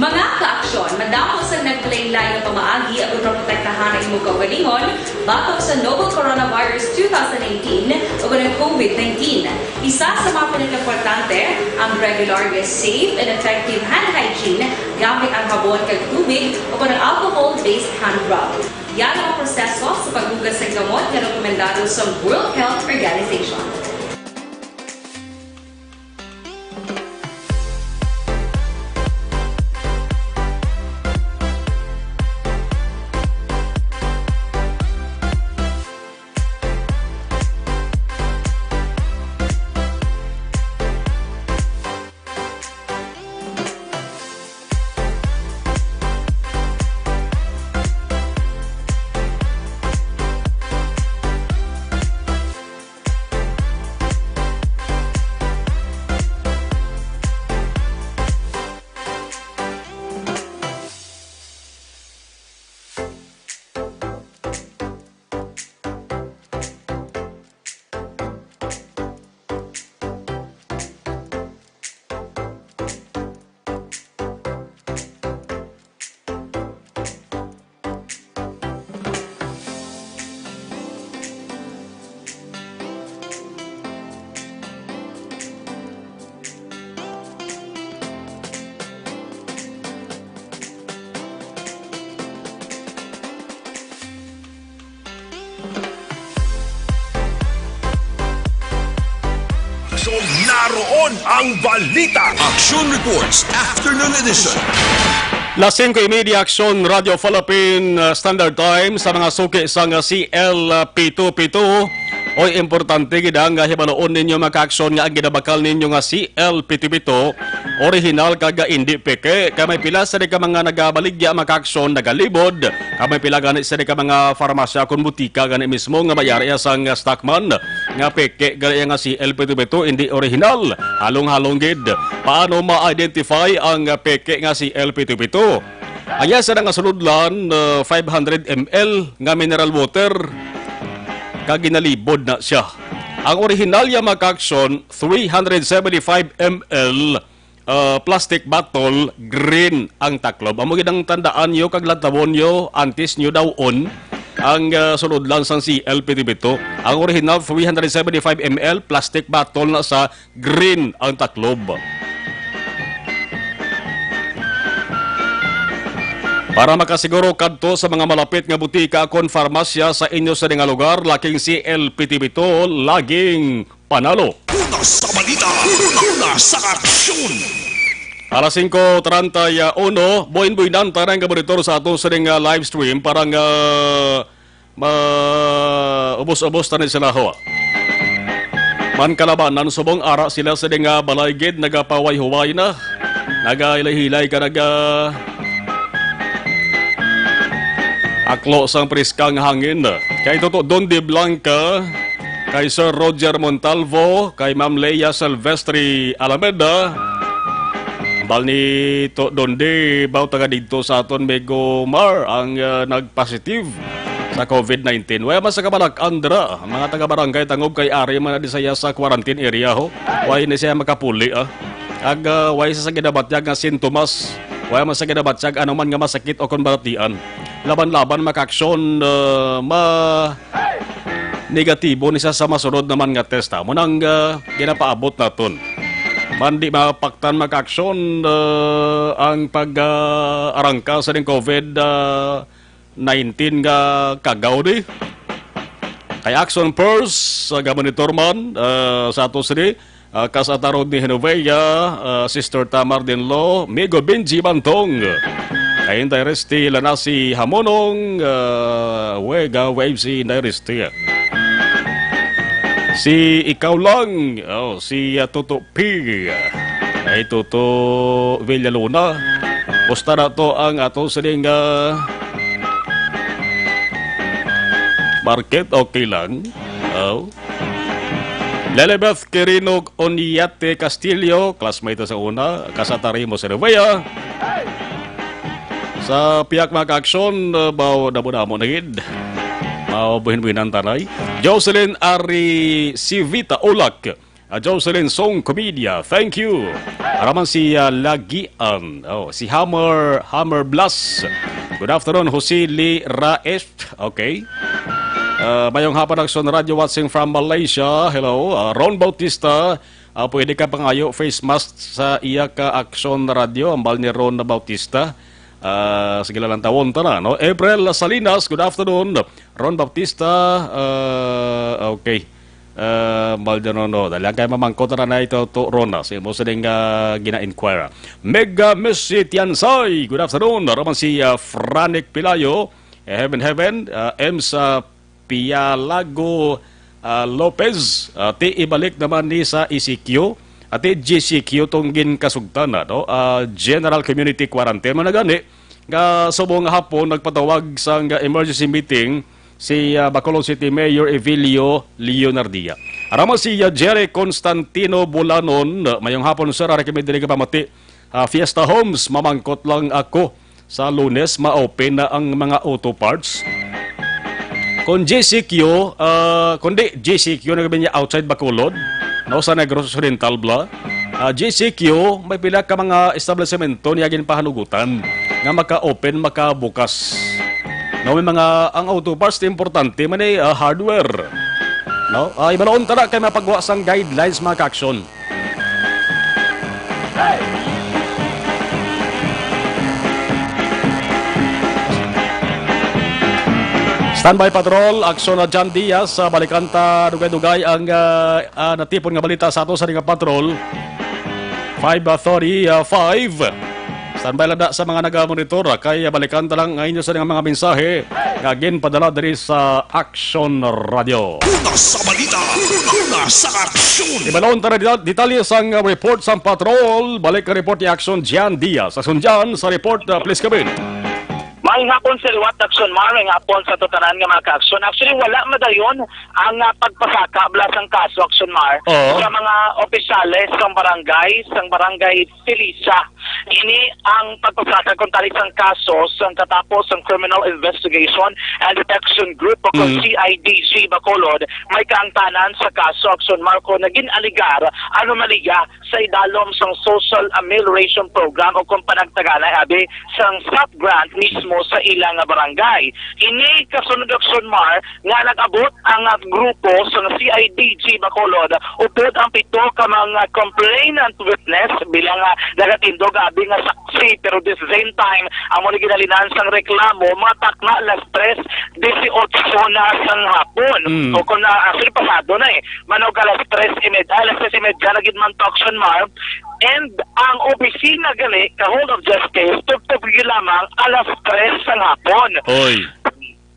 Mga kaaksyon, madamo sa naglain-lain nga pamaagi aron maprotektahan ang imong kaugalingon batok sa novel coronavirus two thousand eighteen o ang COVID nineteen. Isa sa mga pinakaimportante, ang regular nga safe and effective hand hygiene gamit ang habon kag tubig o ang alcohol-based hand rub. Yan ang proseso sa paghugas sa gamot nga rekomendado sa World Health Organization. Aksyon, naroon ang balita. Aksyon Reports, Afternoon Edition. Las singko y media, Aksyon, Radyo Philippine, uh, Standard Time sa mga suki sang, uh, C L pito pito. Oy, importante gid ang, uh, hibaluon ninyo, mga kaaksyon, nga ang ginabakal ninyo nga C L pito pito orihinal kag, uh, indi peke. Kay may pila sa di ka mga nagabaligya, mga kaaksyon, nagalibod. Kay may pila gani sa di ka mga farmasya kon butika gani mismo nga may-ari sang, uh, stockman nga peke gani nga C L pito pito, indi orihinal. Halong-halong gid. Paano ma-identify ang, uh, peke nga C L pito pito? Aya sa nga sulodlan, uh, five hundred M L nga mineral water, kag ginalibod na sia. Ang orihinal ya, mga kaaksyon, three hundred seventy-five M L, uh, plastic bottle, green ang taklob. Amo gid ang tandaan nyo kag lantawon nyo antes nyo daw-on ang, uh, sulodlan sang C L pito pito. Ang orihinal, three hundred seventy-five M L plastic bottle na sa green ang taklob. Para makasiguro, kadto sa mga malapit nga butika kon farmasya sa inyo sa nga lugar, laking C L pito pito, laging panalo. Una sa balita, una, una sa aksyon. Alas singko treinta y uno, buin-buinan ta nga monitor sa aton sa nga live stream para nga ma-, ubos-ubos ta ni sila, ho. Man kalabanan, subong ara sila sa di nga balay gid, nagapaway-huway na, nagahilay-hilay ka, naga-, aklo sang priskang hangin. Kay Toto Don de Blanca, kay Sir Roger Montalvo, kay Ma'am Leia Silvestre Alameda, bal ni To Don de, baw taga didto sa aton Mego Mar ang, ah, nag- positive sa COVID nineteen. Wala man sa kabalak-an dira, mga taga-barangay, tangob kay ari man na di siya sa quarantine area, ho. Wala na siya makapuli, ah. Kag, ah, way sa, sa ginabatyag nga sintomas, way man sa ginabatyag ano man nga masakit o kon balatian. Laban-laban makaaksyon, ah, ma-, negatibo ni sa, sa masunod naman nga test. Amo nang, ah, ginapaabot naton. Man di mapaktan makaaksyon, ah, ang pag, ah, arangka sa ning COVID, ah, nineteen nga kagaw ni. Kay Action First, sa gamonitor man, ah, sa ato sini, ah, kas atarod ni Genovea, ah, Sister Tamar Dinlo, Migo Benji Bantong. Kay Inday Resty, Lanasi Hamonong, ah, Wega Wave si Inday Resty. Si Ikaw Lang, oh, si, ah, Tuto P. Ay, Tuto Villaluna. Pusta na to ang ato sining, ah, market. Okay lang. Oh. Lelebeth Quirino Onyate Castillo, classmate sa una, kasatari mo sa Revea. Sa piyak mga kaaksyon, uh, bao damo-damo na gid. Mao buhin-buhinan tanay. Jocelyn Ari Sivita Ulak. Ah, Jocelyn Song Comedia, thank you. Araman si, ah, Lagian. Oh, si Hammer, Hammer Blast. Good afternoon, Jose Lee Raes. Okay. Ah, mayong hapon, Action Radio, watching from Malaysia. Hello. Ah, Ron Bautista, ah, pwede ka pangayo face mask sa iya ka Action Radio, ambal ni Ron Bautista. Ah, sige lang tawon ta na, no? April Salinas, good afternoon. Ron Bautista, ah, okay. Ah, Maldonado, dali lang kay mamangkot na na ito to Ron, ah, sa imo sining, ah, gina-inquire. Mega Messi Tiansay, good afternoon. Araman si, ah, Franek Pilayo, eh, Heaven Heaven, ah, M sa Pialago, ah, Lopez, ah, ti ibalik naman ni sa E C Q, ati G C Q tong ginkasugtan na, no? Ah, General Community Quarantine man na gani, nga subong nga hapon nagpatawag sang emergency meeting si, ah, Bacolod City Mayor Evilio Leonardia. Araman si, ah, Jerry Constantino Bulanon, ah, mayong hapon, sir, ari kami diri ka pamati. Ah, Fiesta Homes, mamangkot lang ako. Sa Lunes, ma-open na ang mga auto parts. Kung G C Q, ah, kundi G C Q na gabi niya outside Bacolod, no, sa Negros Occidental bla. Ah, G C Q, may pila ka mga establisemento niya ginpahanugutan nga maka-open, makabukas. No, may mga, ang auto parts, importante man eh, ah, hardware. No? Ah, ibalaon tala kay mapagwa sang guidelines, mga ka-aksyon. Standby Patrol, aksyon na John Diaz. Ah, balikan ta dugay-dugay ang, ah, ah, natipon nga balita sa ato sa nga patrol. Five thirty-five. Standby lang da sa mga naga-monitor, ah, kay, ah, balikan ta lang ang inyo sa mga mensahe nga ginpadala diri sa Action Radio. Una sa balita, una sa aksyon. Ibalon ta na deta-, detalye sang, ah, report sang patrol. Balik ang report ni Action Jan Diaz. Action Jan, sa report, ah, please come in. Maayong hapon sa liwat, Action Mar. Maayong hapon sa tutanan nga mga ka-aksyon. Actually, wala madayon ang, ah, pagpasaka bala sang kaso, Action Mar, Oo. sa mga opisyales sang barangay, sang barangay Felisa. Ini ang pagpasaka kon tali sang kaso sang katapos sang Criminal Investigation and Detection Group o kon Mm. C I D G Bacolod, may kaangtanan sa kaso, Action Mar, nga gin-alegar anomalya sa idalom sang Social Amelioration Program o kon panagtaganay abi sang SAP grant mismo sa ila nga barangay. Ini kasunod, Action Mar, nga nag-abot ang, ah, grupo sang C I D G Bacolod upod ang pito ka mga complainant witness bilang, ah, nagatindog abi nga saksi, pero this same time, amo ni ginhalinan sang reklamo, mga takna alas tres dieciocho na sang hapon. Mm. O kung na, actually, pasado na eh. Manog alas tres y media, alas tres y media na gid man to, Action Mar. And ang opisina gali ka hold of this case, tubtob gyud lamang alas tres sang hapon. Oy.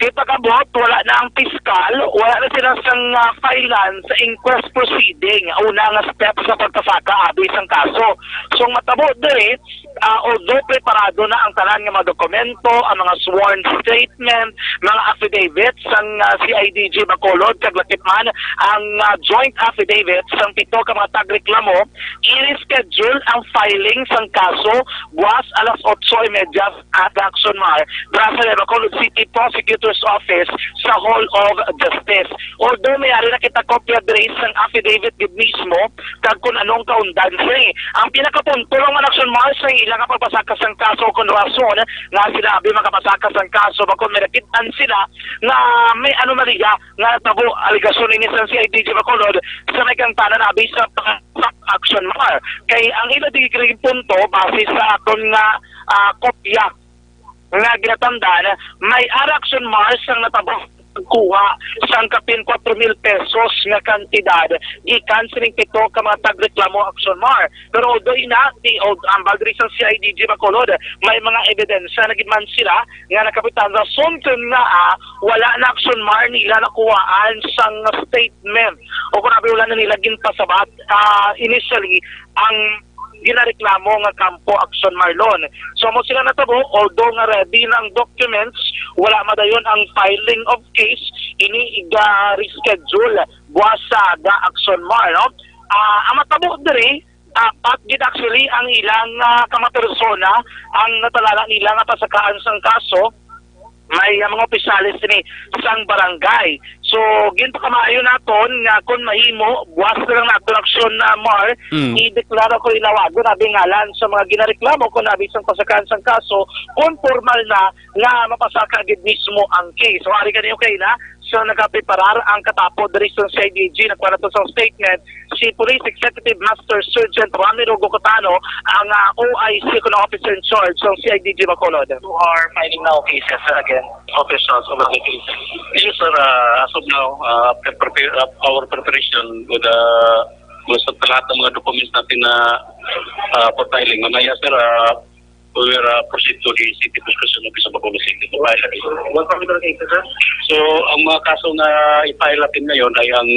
Kay pag-abot, wala na ang piskal, wala na sila sang, ah, filean sa inquest proceeding, una nga step sa pagpasaka abi sang kaso. So, ang matabo diri, Ah, although preparado na ang tanan nga mga dokumento, ang mga sworn statement, mga affidavit sang, ah, C I D G Bacolod, kag lakip man ang, ah, joint affidavit sang pito ka mga tagreklamo, i-reschedule ang filing sang kaso buwas alas otso y media sa aga, Action Mar, dira sa Bacolod City Prosecutor's Office sa Hall of Justice. Although may ari na kita kopya diri sang affidavit gid mismo, kag kun anong kaundan sini. Ang pinakapunto lang man, Action Mar, sa ila nga pagpasaka sang kaso, kun rason nga sila abi makapasaka sang kaso, bakon may nakit-an sila nga may anomalya nga natabo, alegasyon ini sa C I D G Bacolod, sa may kangtanan abi sa pang-, Action Mar. Kay ang ila di kay punto, base sa akon nga, ah, kopya nga ginatandaan, may ara, Action Mar, sang natabo pagkuha sang kapin kwatro mil pesos nga kantidad gikan sining pito ka mga tagreklamo, Action Mar. Pero although ina, di, o, ang diri sa C I D G Bacolod, may mga ebidensya na gid man sila nga nakapitan rason kun nga, ah, wala na, Action Mar, nila nakuhaan sang statement o kung abi wala na nila ginpasabat, ah, initially ang ginareklamo nga kampo, Action Mar. So, amo sila natabo, although nga ready na ang documents, wala madayon ang filing of case, ini iga-reschedule buwas sa aga, Action Mar, no? Ah, ang matabo diri, apat gid actually ang ilang, ah, ka mga persona ang natalala nila nga pasakaan sang kaso. May, ah, mga opisyales sini sang barangay. So, ginpakamaayo naton nga kun mahimo, buwas na lang naton, Action, ah, Mar, Mm. ideklara ko, ilawagon abi ngalan sa mga ginareklamo kun abi sang pasakaan sang kaso, kun formal na nga mapasaka gid mismo ang case. So, ari gani, okay na. So, nagapreparar ang katapo diri sa C I D G, nagkuha na to sa statement si Police Executive Master Sergeant Ramiro Gocotano, ang, ah, O I C, kuno officer in charge sa C I D G Bacolod. Who are filing now cases, sir, again? Officers of the cases. Yes, sir. Uh, as of now, uh, after prepare, uh, our preparation with, uh, with sa lahat ng mga documents natin na, uh, for filing, mamaya, sir, uh, we will, uh, proceed to the City Prosecution Office of Bacolod City to file. What particular cases, sir? So, ang mga kaso na i-file natin ngayon ay ang,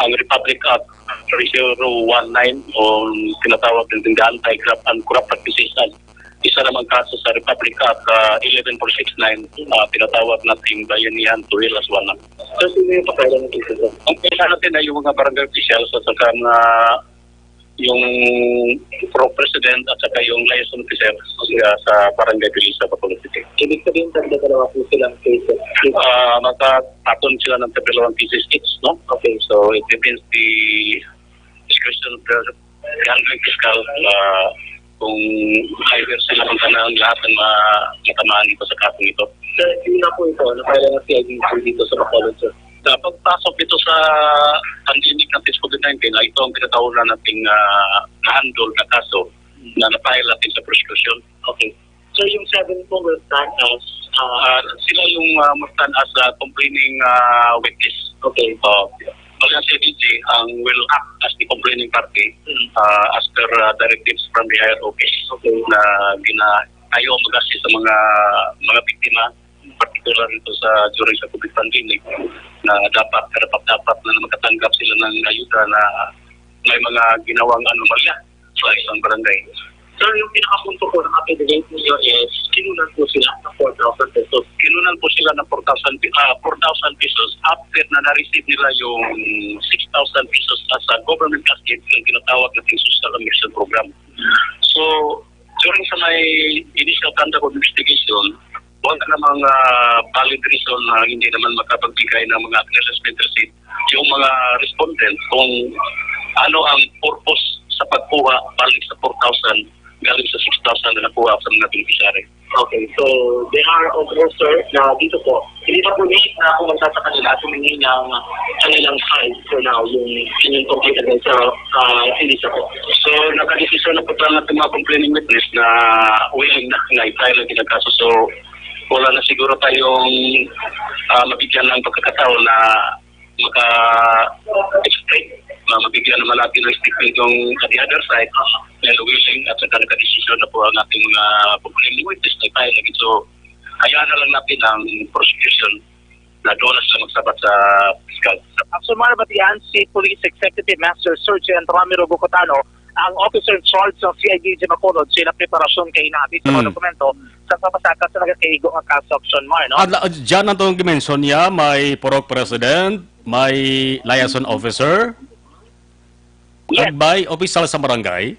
ang Republic Act three zero one nine o tinatawag din the Anti-Graft and Corrupt Practices Act. Isa namang kaso sa Republic Act, ah, eleven four six nine, ah, tinatawag nating Bayanihan to Hell as one. So, sino yung pakailan ng cases, sir? Ang kailangan natin ay yung mga barangay officials at saka mga, yung pro president at saka yung liaison officer sa, sa barangay police sa Bacolod City. Ibig sabihin, tatlo dalawa po silang cases. Ah, magkakaton sila ng dalawang cases each, no? Okay. So, it depends the discretion of the, the handling fiscal, ah, kung either sila ang kanang lahat ng ma-, matamaan dito sa kasong ito. Sir, hindi na po ito, ano, kaya ng C I D dito sa Bacolod, sir? Sa pagpasok dito sa pandemic natin sa COVID nineteen, ay ito ang pinakauna nating, ah, na-handle na kaso na na-file natin sa prosecution. Okay. So, yung seven po will stand as, ah, Ah, sila yung, ah, will stand as, ah, complaining, ah, witness. Okay. So, pag ang C I D G ang will act as the complaining party, Hmm. ah, as per, ah, directives from the higher office Okay. na gina-, ayaw mag-assist sa mga, mga biktima, particular ito sa, during sa COVID pandemic, na dapat, karapat-dapat na makatanggap sila ng ayuda na may mga ginawang anomalya sa isang barangay. Sir, yung pinakapunto po ng affidavit ninyo is kinunan po sila ng four thousand pesos. Kinunan po sila ng four thousand pi-, ah, four thousand pesos after na na-receive nila yung six thousand pesos as a government cash gift, yung tinatawag nating social eviction program. So, during sa may initial conduct of investigation, wala namang, ah, valid reason na hindi naman makapagbigay ng mga acknowledgement receipt yung mga respondent kung ano ang purpose sa pagkuha balik sa four thousand galing sa six thousand na nakuha sa mga beneficiary. Okay, so they are also, sir, na dito po, hindi pa po late na pumunta sa kanila at humingi ng kanilang side for now, yung inyong complaint against sa, ah, Elisa po. So, nakadesisyon na po pala ng mga complaining witness na willing na na i-file ang ilang kaso. So, wala na siguro tayong, ah, mabigyan ng pagkakataon na maka-explain, na mabigyan naman natin ng statement yung sa the other side, dahil willing at saka nakadesisyon na po ang ating mga complaining witness na i-file lagi. So, hayaan na lang natin ang prosecution na doon na sila magsabat sa piskal. Action Mar, batian si Police Executive Master Sergeant Ramiro Bocotano ang officer in charge sa C I D G Bacolod, sila preparasyon kay inaabit sa mga Mm. dokumento sa pagpasaka sa nagakaigo nga kaso, Action Mar, no? At la-, dyan ang tong gimension niya, may purok president, may liaison officer, Yes. At by official sa barangay?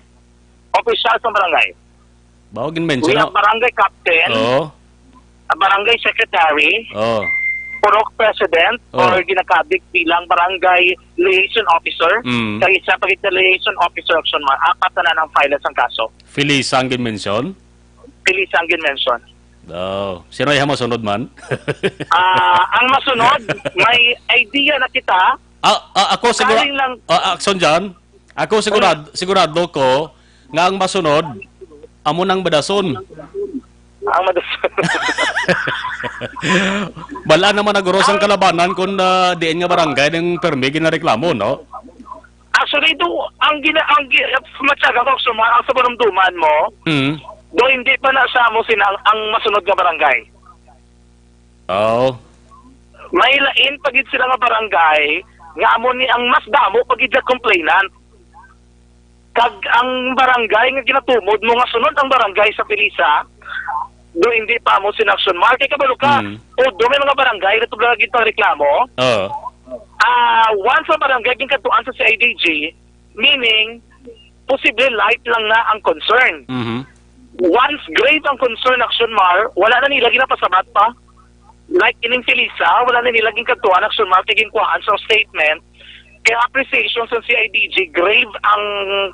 Official sa barangay. Bawo gin-mention, We have no? Barangay captain, Oo. a barangay secretary, Oo. purok president, Oo. or ginakabig bilang barangay liaison officer. Mm. Kay isa pa gid ka liaison officer, Action Mar, apat na na ang file sang kaso. Felisa ang gin-mention? Felisa ang gin-mention. Oh, sino yung masunod man? Ah, ang masunod, may idea na kita. Ah, ah, ako siguro, Kaling lang ah, Action Jan, ako sigurado, sigurado ko nga ang masunod, amo nang Badason. Ang madas- Bala naman na guro sang kalabanan kung, ah, diin nga barangay ning permi ginareklamo, no? Actually, do, ang gina-, ang gi-, matyaga ko, suma-, ang sa panumduman mo, Mm. do hindi pa na sa amo sina ang, ang masunod nga barangay. Oo. May lain pa gid sila nga barangay nga amo ni ang mas damo pa gid nga complainant. Kag ang barangay nga ginatumod mo nga sunod ang barangay sa Pilisa, do hindi pa mo sin Action Mar. Kay kabalo ka, Mm. although may mga barangay nga tubla gid pang reklamo, Oo. ah, once ang barangay ginkadtuan sa C I D G, meaning, posible light lang na ang concern. Mhm. Once grave ang concern, Action Mar, wala na nila ginapasabat pa. Like ining Felisa, wala na nila ginkadtuan, Action Mar, kay ginkuhaan sa statement. Kaya appreciation sa C I D G, grave ang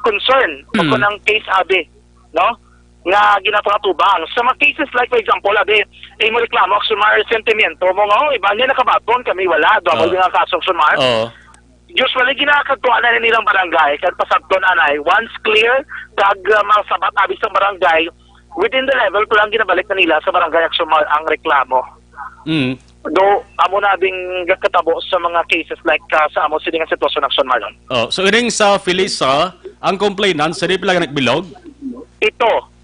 concern o Mm. kung ang case abi, no? Nga ginapangatubang. Sa mga cases like, for example, abi, eh, mo reklamo, Action Mar, sentimiento mo nga, "Oh, iba niya nakabaton, kami wala." Doon ako Oh. nga kaso, Action Mar. Oo. Usually, ginakadtuan na nilang barangay, kag pasabton anay. Once clear, kag, uh, masabat abi sang barangay, within the level pa lang ginabalik na nila sa barangay Action Mar ang reklamo. Mm. Do, amo na ding gakatabo sa mga cases like, uh, sa amo sini nga sitwasyon, Action Mar, no? Oh, so ining sa Felisa, ang complainant, sini pila ka nagbilog? Ito.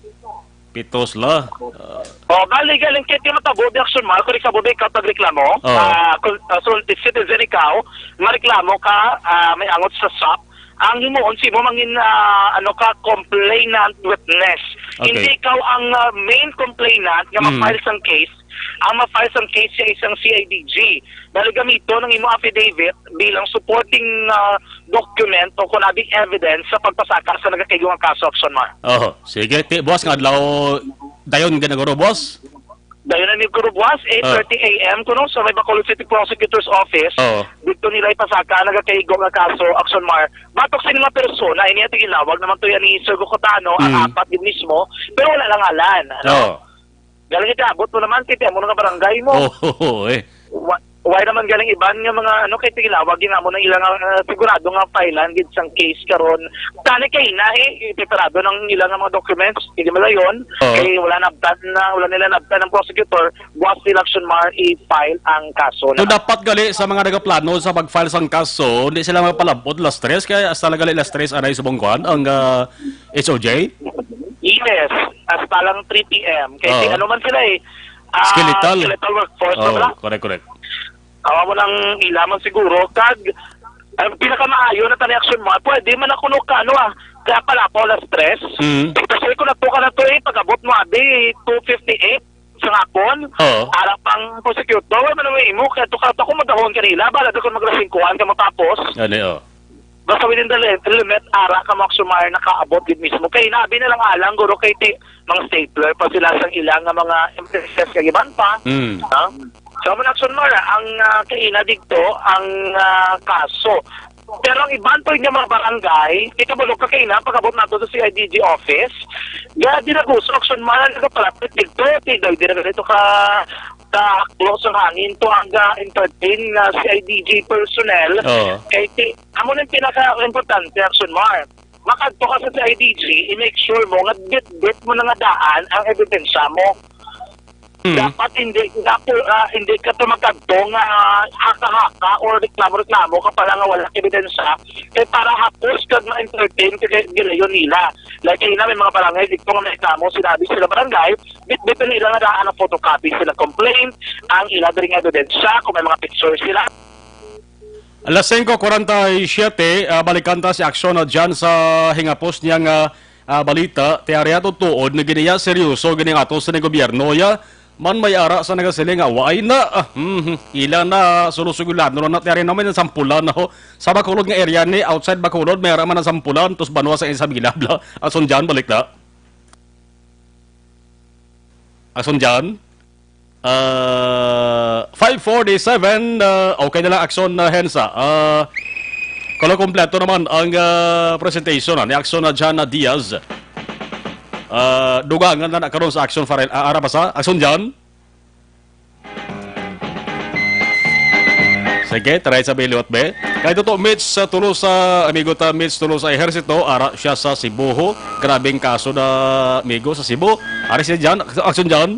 Pitos la. Ah. Oh, bali, galing kay ti matabo di Action Mar, kung ikaw ba ikaw pagreklamo, Oh. ah, kung, ah, so, citizen ikaw, mareklamo ka, ah, may angot sa sap, ang himuon si mo mangin, ah, ano ka, complainant witness. Okay. Hindi ikaw ang, ah, main complainant nga Mm. ma-file sang case, ang ma-file sang case siya isang C I D G. Bali, gamiton ang imo affidavit bilang supporting, ah, document o kung abi evidence sa pagpasaka sa nagakaigo nga kaso, Action Mar. Oho. Sige, ti, boss, nga adlaw dayon gid na guro, boss? Dayon na ni guro, boss, Oh. eight thirty A M kuno sa may Bacolod City Prosecutor's Office. Oo. Dito nila ipasaka ang nagakaigo nga kaso, Action Mar. Batok sa mga persona, ini ang tigilawag naman to yan ni Sir Gokotano, ang Mm. apat din mismo, pero wala lang alan, ano? Oo. Galing ikaabot mo naman, kay ti amo na nga barangay mo. Oo, eh. Wa-, why naman galing iban nga mga, ano, kay tigilawag yun amo na ilang, ah, sigurado nga filean gid sang case karon. Tani kay na, eh, ipreparado ng ilang mga documents, hindi malayon, Oo. kay wala nabtan na, wala nila nabtan ng prosecutor, buwas nila Action Mar i-file ang kaso So, na. Dapat gali sa mga nagaplano sa pag-file sang kaso, hindi sila magpalabot las tres, kaya hasta lang gali las tres anay subong kuan ang, ah, H O J? Yes, hasta lang three P M. Kay Oo. Ano man sila eh, ah, Skeletal. Skeletal workforce na Oh, pala. Correct, correct. Awa mo nang ilaman siguro. Kag, ang pinakamaayo na tani Action Mar, pwede man ako no ka, ano ah, kaya pala po alas tres. Mm. Kasi ko na to ka na to eh, pag-abot mo, abi, two fifty-eight sa akon. Oo. Ara pang prosecutor, wala man ang imo, kaya to ka, to ako magdahon kanila, bala doon kung maglasingkuhan ka matapos. Ano, oh. Basta within the li-, limit, ara ka mo Action Mar nakaabot gid mismo. Kay nabi na lang alang, guro, kay ti, mga stapler pa sila sang ilang nga mga M S S kag iban pa. Mm. Ha? So, mo Action Mar, ang, ah, kaina dito, ang, ah, kaso. Pero ang iban pa nga mga barangay, kita mo ka kaina, pag-abot nato sa C I D G office, ya, di na gusto Action Mar, nagapalapit dito, ti, daw, di na ganito ka, ka close ang hangin to, ang ga-entertain nga C I D G personnel. Oo. Kay ti, amo nang pinaka-importante, Action Mar. Makadto ka sa C I D G, i-make sure mo nga bit-bit mo na nga daan ang ebidensya mo. Hmm. Dapat hindi, dapat, ah, hindi ka to magkadto nga haka-haka or reklamo-reklamo ka pala nga wala ebidensya. Kay para hapos kag ma-entertain ka kay gilayon nila. Like, kanina may mga barangay dito nga may reklamo, sinabi sila barangay, bit-bit na nila nga daan ang photocopy sila complaint, ang ila diri nga ebidensya, kung may mga picture sila. Alas singko kwarenta y siyete, ah, balikan ta si Aksyon na dyan sa hingapos niya nga, ah, balita. Ti ari ato tuod nga giniya seryoso gini nga ato sa gobyerno. Ya, man may ara sa nagasiling nga, "Why na? Ah, mhm, ila na, sulusugulan na na." Ti ari naman ang sampulan, ho. Sa Bacolod nga area ni, outside Bacolod, may ara man ang sampulan, tus banwa sa Isabela, bla. Ason dyan, balik na. Ason dyan? Ah, five forty-seven, ah, okay na lang, Aksyon na Hensa. Ah, kalo kompleto naman ang, ah, presentation, ah, ni Aksyon na Jana Diaz. Ah, dugangan na na karon sa Aksyon Farel. Ah, ara pa sa Aksyon Jan? Sige, try sa biliwat, be. Kay Toto Mitch sa Tolosa, amigo ta Mitch Tolosa Ejercito, ara siya sa Cebu, ho. Grabing kaso na, amigo, sa Cebu. Ari siya dyan, Aksyon Jan?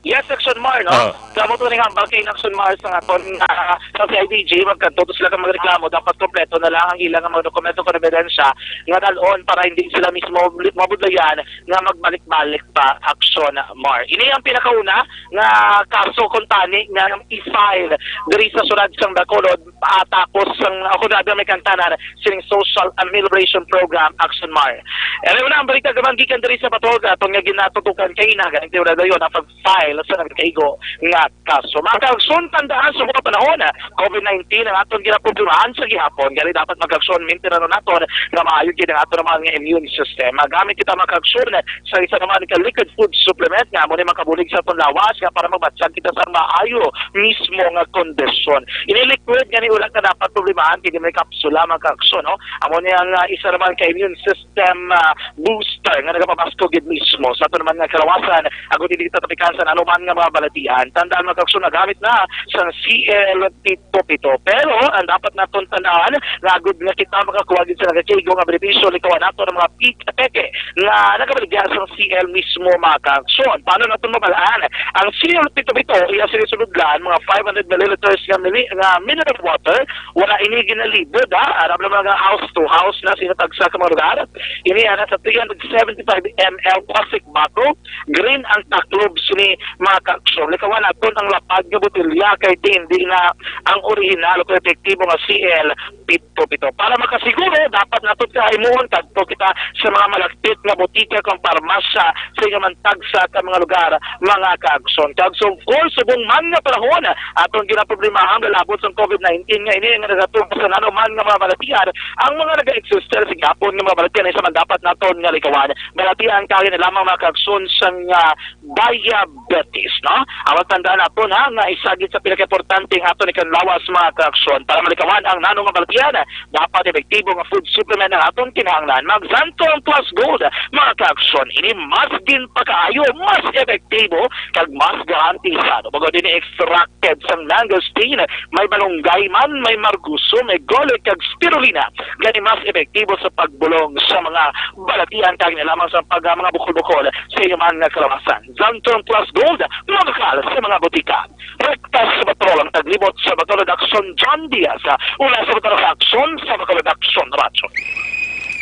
Yes, Aksyon Mar, no? Ah. Kamo to ning hambal kay Aksyon Mar sa aton, ah, sa C I D G, magkadto to sila ka magreklamo, dapat kompleto na lang ang ilang mga dokumento kon ebidensya nga dalon para hindi sila mismo mabudlayan nga magbalik-balik pa, Aksyon Mar. Ini ang pinakauna nga kaso kuntani nga i-file diri sa syudad sang Bacolod, ah, tapos sang, ako na may kantanan sining social amelioration program, Aksyon Mar. Ano na ang balita naman gikan diri sa Bacolod, aton nga ginatutukan kay ina ganing tiwala dayon ang pag-file sa nagkaigo nga kaso. Mga Kaaksyon, tandaan sa mga panahon, COVID nineteen ang aton ginaproblemahan sa gihapon. Gani dapat, mga Kaaksyon, mintinan naton nga maayo gid ang aton naman nga immune system. Magamit kita, mga Kaaksyon, sa isa naman ka liquid food supplement nga amo ni makabulig sa aton lawas nga para magbatyag kita sa maayo mismo nga kondisyon. Ini liquid nga ni ulat na dapat problemahan kini may kapsula, mga Kaaksyon, no? Amo ni ang, ah, isa naman ka immune system, ah, booster nga nagapabaskog gid mismo sa aton naman nga kalawasan, agud hindi kita tapikan sa anuman nga mga balatian. Tandaan, mga Kaaksyon, nagamit na sang C L pito pito. Pero ang dapat naton tandaan, nga agud nga kita makakuha gid sa nagakaigo nga benepisyo, likawan nato ang mga pik-, peke nga nagabaligya sang C L mismo, mga Kaaksyon. Paano naton mabalaan? Ang C L pito pito, iya sini sulodlan, mga five hundred milliliters nga mini-, nga mineral water, wala ini ginalibod, ha? Aram lang mga house to house na sa tagsa ka mga lugar. Ini ana sa three hundred seventy-five M L plastic bottle. Green ang taklob sini, mga Kaaksyon. Likawan naton ang lapad nga botelya kay ti hindi na ang orihinal o epektibo nga C L pito pito. Para makasiguro, dapat naton kahimuon kadto kita sa mga malapit nga botika kag parmasya sa inyo man tagsa ka mga lugar, mga Kaaksyon. Kag so, of course, subong man nga panahon, aton ginaproblemahan lalabot sa COVID nineteen nga ini nga nagatubo sa nanuman nga mga balatian, ang mga nag-exist sa gihapon nga mga balatian, isa man dapat naton nga likawan. Balatian kay na lamang, mga Kaaksyon, sang, ah, diabetes, no? Ang tandaan naton, ha, nga isa gid sa pinakaimportante nga aton ikanlawas, mga Kaaksyon. Para malikawan ang nano nga balatian, dapat epektibo nga food supplement ang aton kinahanglan. Mag Xanthone Plus Gold, mga Kaaksyon. Ini mas ginpakaayo, mas epektibo, kag mas garantisado. Bangod ini extracted sang mangosteen, may malunggay man, may marguso, may garlic, kag spirulina. Gani mas epektibo sa pagbulong sa mga balatian kag na lamang sa pag, mga bukol-bukol sa inyo man nga kalawasan. Xanthone Plus Gold, mabakal sa mga botika. Rekta sa Bacolod, ang taglibot sa Bacolod, Aksyon John Diaz. Una sa Bacolod Aksyon, sa Bacolod Aksyon Radyo.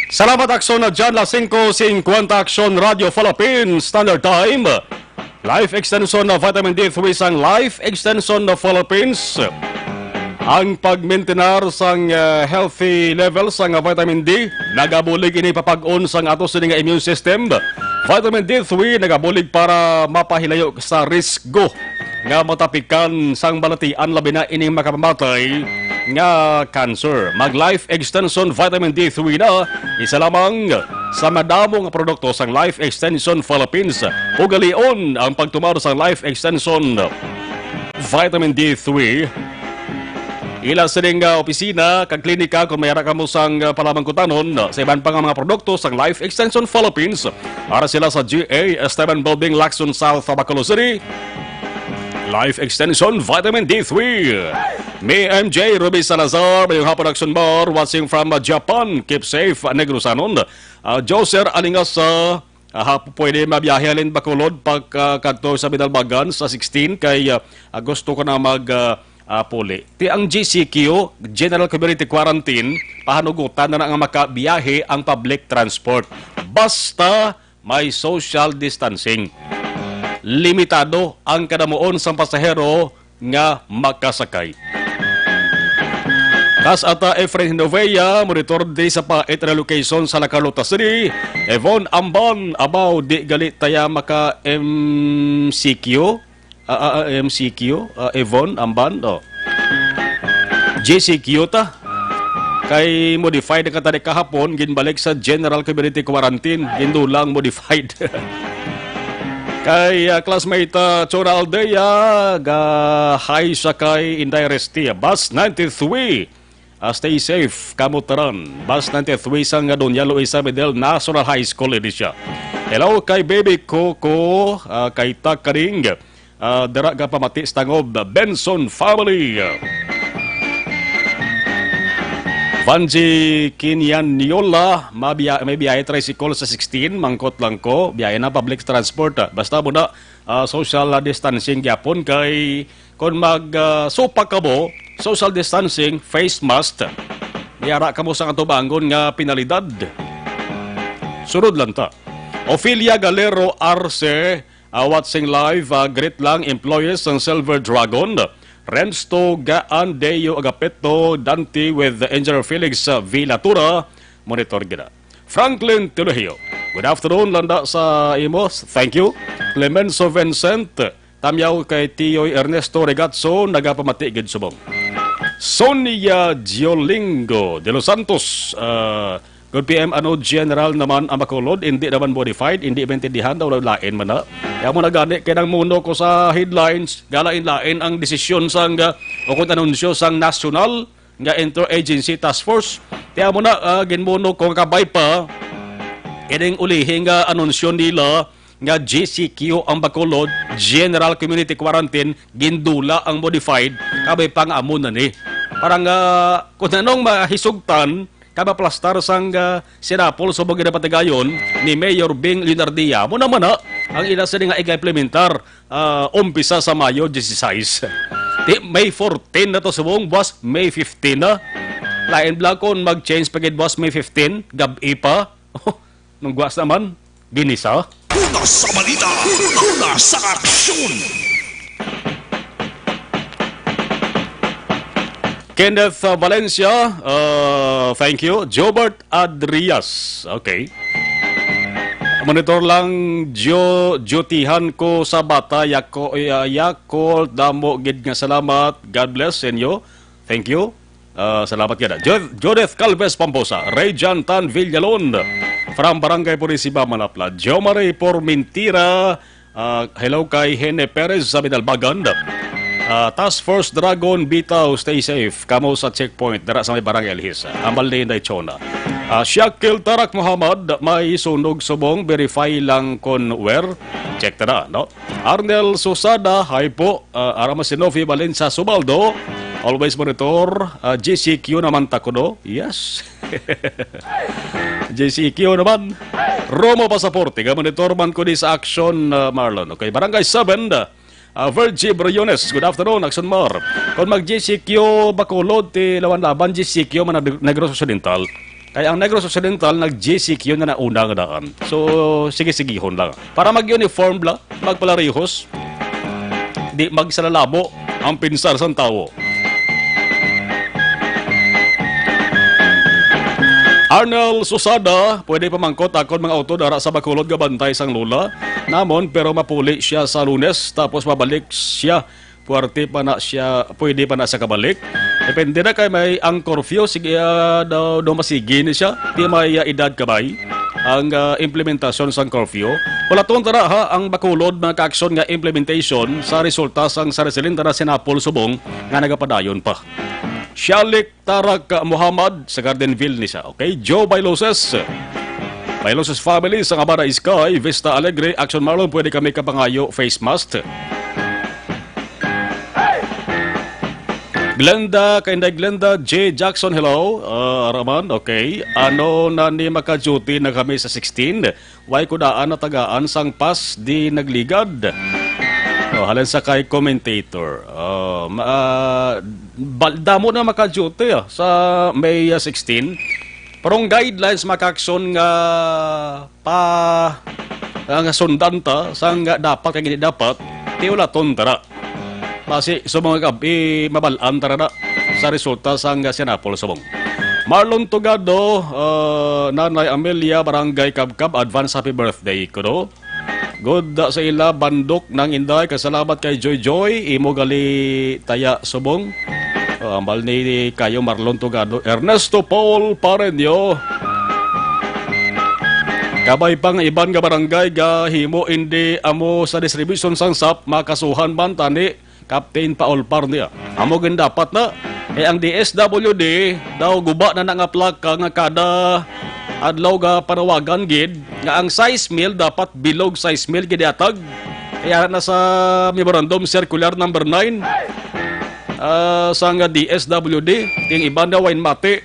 Salamat, Aksyon na dyan, las singko singkwenta, Aksyon Radyo Philippines Standard Time. Life Extension na Vitamin D three sang Life Extension na Philippines. Ang pagmintinar sang, eh, healthy level sang vitamin D, nagabulig ini papag-on sang ato sini nga immune system. Vitamin D three nagabulig para mapahilayo sa risgo nga matapikan sang balatian, labi na ining makapamatay nga cancer. Mag Life Extension Vitamin D three na, isa lamang sa madamo nga produkto sang Life Extension Philippines. Ugalion ang pagtumar sang Life Extension Vitamin D three. Ila sining, ah, opisina kag klinika kung may ara kamo sang, ah, palamangkutanon, ah, sa iban pa nga mga produkto sang Life Extension Philippines. Ara sila sa G A Esteban Building, Lacson South, Bacolod City. Life Extension Vitamin D three. Me, M J Ruby Salazar, mayong hapon, Aksyon Mar, watching from, uh, Japan. Keep safe, Negros Anon. Uh, Joser Alingas, uh, uh, hap-, pwede mabiyahe halin Bacolod pag, uh, kadto sa Binalbagan sa sixteen kay, uh, uh, gusto ko na mag, uh, uh, puli. Ti ang G C Q, General Community Quarantine, pahanugutan na na nga makabiyahe ang public transport. Basta may social distancing. Limitado ang kadamuon sang pasahero nga makasakay. As ata Efren Hinovea, monitor di sa Pait relocation sa La Carlota City. Evon Amban, abaw, di gali taya maka M C Q? Ah, ah, ah, M C Q? Ah, Evon Amban, oh. G C Q ta. Kay modified na katali kahapon, ginbalik sa General Community Quarantine. Gindulang modified. Kay, ah, classmate, ah, Chora Aldea, ga high siya kay Inday Restia. Bus ninety-three. Ah, stay safe, kamo tanan. Bus ninety-three sang Doña Luisa Medel National High School, ini siya. Hello kay Baby Coco, ah, kay Takaring, ah, dira ka pamati sa tangob, Benson family. Vanji Kinyaniola, mabia-, may biyahe tricycle sa sixteen, mangkot lang ko, biyahe na public transport. Ah. Basta mo na, ah, social distancing gyapon kay kung mag, ah, supak kamo, social distancing, face mask. Yara kamo sa atubangon nga penalidad. Sunod lang ta. Ophelia Galero Arce, ah, watching live, ah, greet lang employees ng Silver Dragon. Rensto Gaan, Deo Agapito, Dante with Engineer Felix, ah, Villatura, monitor gina. Franklin Teologio, good afternoon, landa sa imo. Thank you. Clemenzo Vincent, tamyaw kay Tiyoy Ernesto Regatso, nagapamati gid subong. Sonia Diolingo de los Santos, ah, good P M, ano, general naman ang Bacolod, hindi naman modified, hindi maintindihan daw, lain man na. Kaya mo na gani, kay nang muno ko sa headlines, galain-lain ang desisyon sang, ah, o kung anunsyo sang nasyonal nga interagency task force. Kaya mo na, ah, ginmuno ko nga kabay pa, kining ulihi nga anunsyo nila nga G C Q ang Bacolod, General Community Quarantine, gindula ang modified, kabay pa nga amo na ni. Para nga, kung anong mahisugtan, kabaplastar sang, ah, sinapol subong ginapatigayon ni Mayor Bing Leonardia. Mo naman na, ang ila sini nga iga-implementar, ah, umpisa sa Mayo dieciséis. Di, May fourteen na to subong, buwas May fifteen na. Lain bala kon mag-change pa gid buwas May fifteen, gab-i pa. Nung guwas naman, ginisa. Una sa balita, una sa aksyon. Kenneth, uh, Valencia, uh, thank you. Jobert Adrias, okay. Monitor lang, jo, jotihan ko sa bata, yako, uh, yako, damo gid nga salamat. God bless inyo. Thank you. Ah, salamat gid. Jo-, Judith Calves Pamposa, Ray John Tan Villalon, from Barangay Purisima, Manapla. Jo Marie Pormintira, ah, hello kay Hene Perez sa Binalbagan. Ah, Task Force Dragon, bitaw, stay safe. Kamo sa checkpoint, dira sa may Barangay Elhis. Ambal ni Inday Chona. Ah, Shakil Tarak Muhammad, may sunog subong, verify lang kon where. Check ta na, no? Arnel Susada, hi po. Ah, Arama Sinofi Valencia Subaldo, always monitor. Ah, G C Q naman ta kuno. Yes. G C Q naman. Romo Pasaporte, ga monitor man ko di sa Action, ah, Marlon. Okay, Barangay seven, ah, Virgie Briones. Good afternoon, Action Mar. Kung mag G C Q Bacolod, ti lawan laban, G C Q man nag-, Negros Occidental. Kay ang Negros Occidental nag-G C Q na nauna nga daan. So, sige-sigihon lang. Para mag-uniform lang, magpalarihos. Di magsalalabo ang pinsar sang tawo. Arnel Susada, pwede pamangkot akon mga auto dara sa Bacolod nga bantay sang lola namon, pero mapuli siya sa Lunes, tapos mabalik siya. Puwerte pa na siya, pwede pa na siya kabalik. Depende na kay may ang curfew, sige, ah, daw, daw masigi ni siya. Di may, ah, edad kabay ang, ah, implementasyon sang curfew. Wala tong tara, ha, ang Bacolod, mga kaaksyon nga implementation sa resulta sang sarisilin tara sinapol subong nga nagapadayon pa. Shalik Tarak Muhammad sa Gardenville ni siya. Okay, Joe Bailoses. Bailoses family sa Ngabana Sky, Vista Alegre, Action Marlon, pwede kami kapangayo face mask. Glenda, kay Inday Glenda J Jackson, hello. Ah, Raman, okay. Ano na ni maka-duty na kami sa sixteen? Way ko daan natagaan sang pass di nagligad. Oh, halin sa kay commentator. Oh, ma-, ah, bal-, damo na maka-duty, ah, sa May, ah, sixteen. Pero ang guidelines, mga kaaksyon, nga pa, nga sundan ta, sa nga dapat kag hindi dapat, ti wala ton tara. Basi sa mga gabi, mabal-an tara na. sa resulta sang Sinapol subong. Marlon Tugado, ah, Nanay Amelia, Barangay Kabkab, advance happy birthday kuno. Good, ah, sa ila, Bandok nang Inday, kasalamat kay Joy Joy, imo gali taya subong. Ah, ambal ni kayo Marlon Tugado, Ernesto Paul Pareño. Kabay pang iban nga barangay gahimo indi amo sa distribution sang sap, makasuhan man tani Captain Paul Parnia. Amo gid dapat na. Kay ang D S W D daw guba na na nga plaka nga kada adlaw ga panawagan gid nga ang size mil dapat bilog size mil gid ihatag. Kaya na sa Memorandum Circular number nine, ah, sang D S W D, ting iban na wain mati.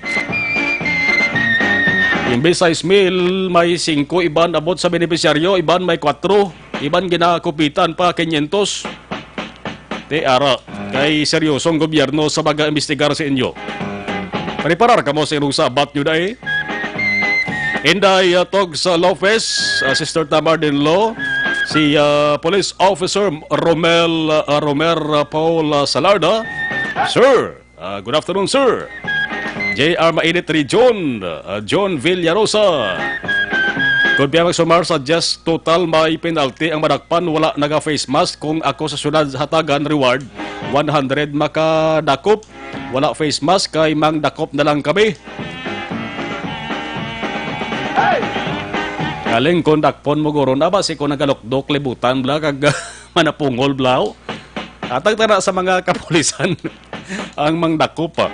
Imbis size mil, may singko iban abot sa benepisyaryo, iban may kwatro. Iban ginakupitan pa quinientos. Ti ara, kay seryosong gobyerno sa mag-imbestigar sa inyo. Preparar kamo sa inyong sabat nyo, day. Inday, uh, Tog sa Lopez, uh, Sister Tamar Dinlo, si, uh, Police Officer Romel, uh, Romer, uh, Paul, uh, Salarda. Sir, Ah, good afternoon, sir. J R Mainit Region, ah, John Villarosa. Kung biya magsumar sa diyes total, may penalty ang madakpan wala naga face mask. Kung ako sa syudad hatagan reward, one hundred makadakop, wala face mask, kay mangdakop na lang kami. Galing kung dakpon mo guro na ba si ko nagalukdok libutan bla kag manapungol blaw. Atag tana sa mga kapulisan. Ang mangdakop pa.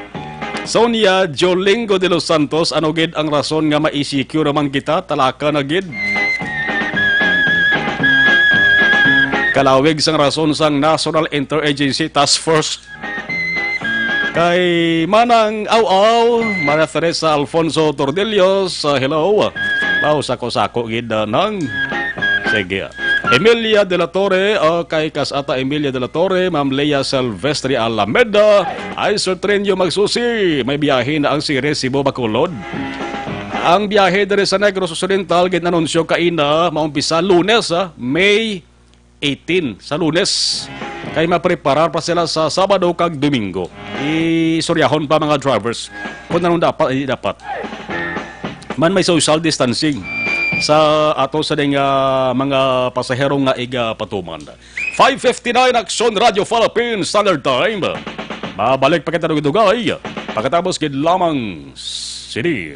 Sonia Jolingo de los Santos, ano gid ang rason nga ma-E C Q naman kita? Talaka na gid. Kalawig sang rason sang National Interagency Task Force. Kay Manang Aw-aw, Maria Teresa Alfonso Tordillos, ah, hello. Wow, sako-sako gid, ah, nang. Sige. Emilia de la Torre, okay, kas ata Emilia de la Torre, Ma'am Lea Silvestre Alameda, ay Sir Trenyo Magsusi, may biyahe na ang Ceres Cebu Bacolod. Ang biyahe diri sa Negros Occidental gin-anunsyo kaina maumpisa Lunes, ah, May eighteen, sa Lunes. Kay mapreparar pa sila sa Sabado kag Domingo. Isuryahon pa mga drivers kung anong dapat, hindi dapat. Man may social distancing sa ato sa ding, ah, mga pasahero nga igapatuman. Five fifty-nine, Aksyon Radio Philippines Standard Time. Mabalik pa kita dugay-dugay pagkatapos gid lamang sini.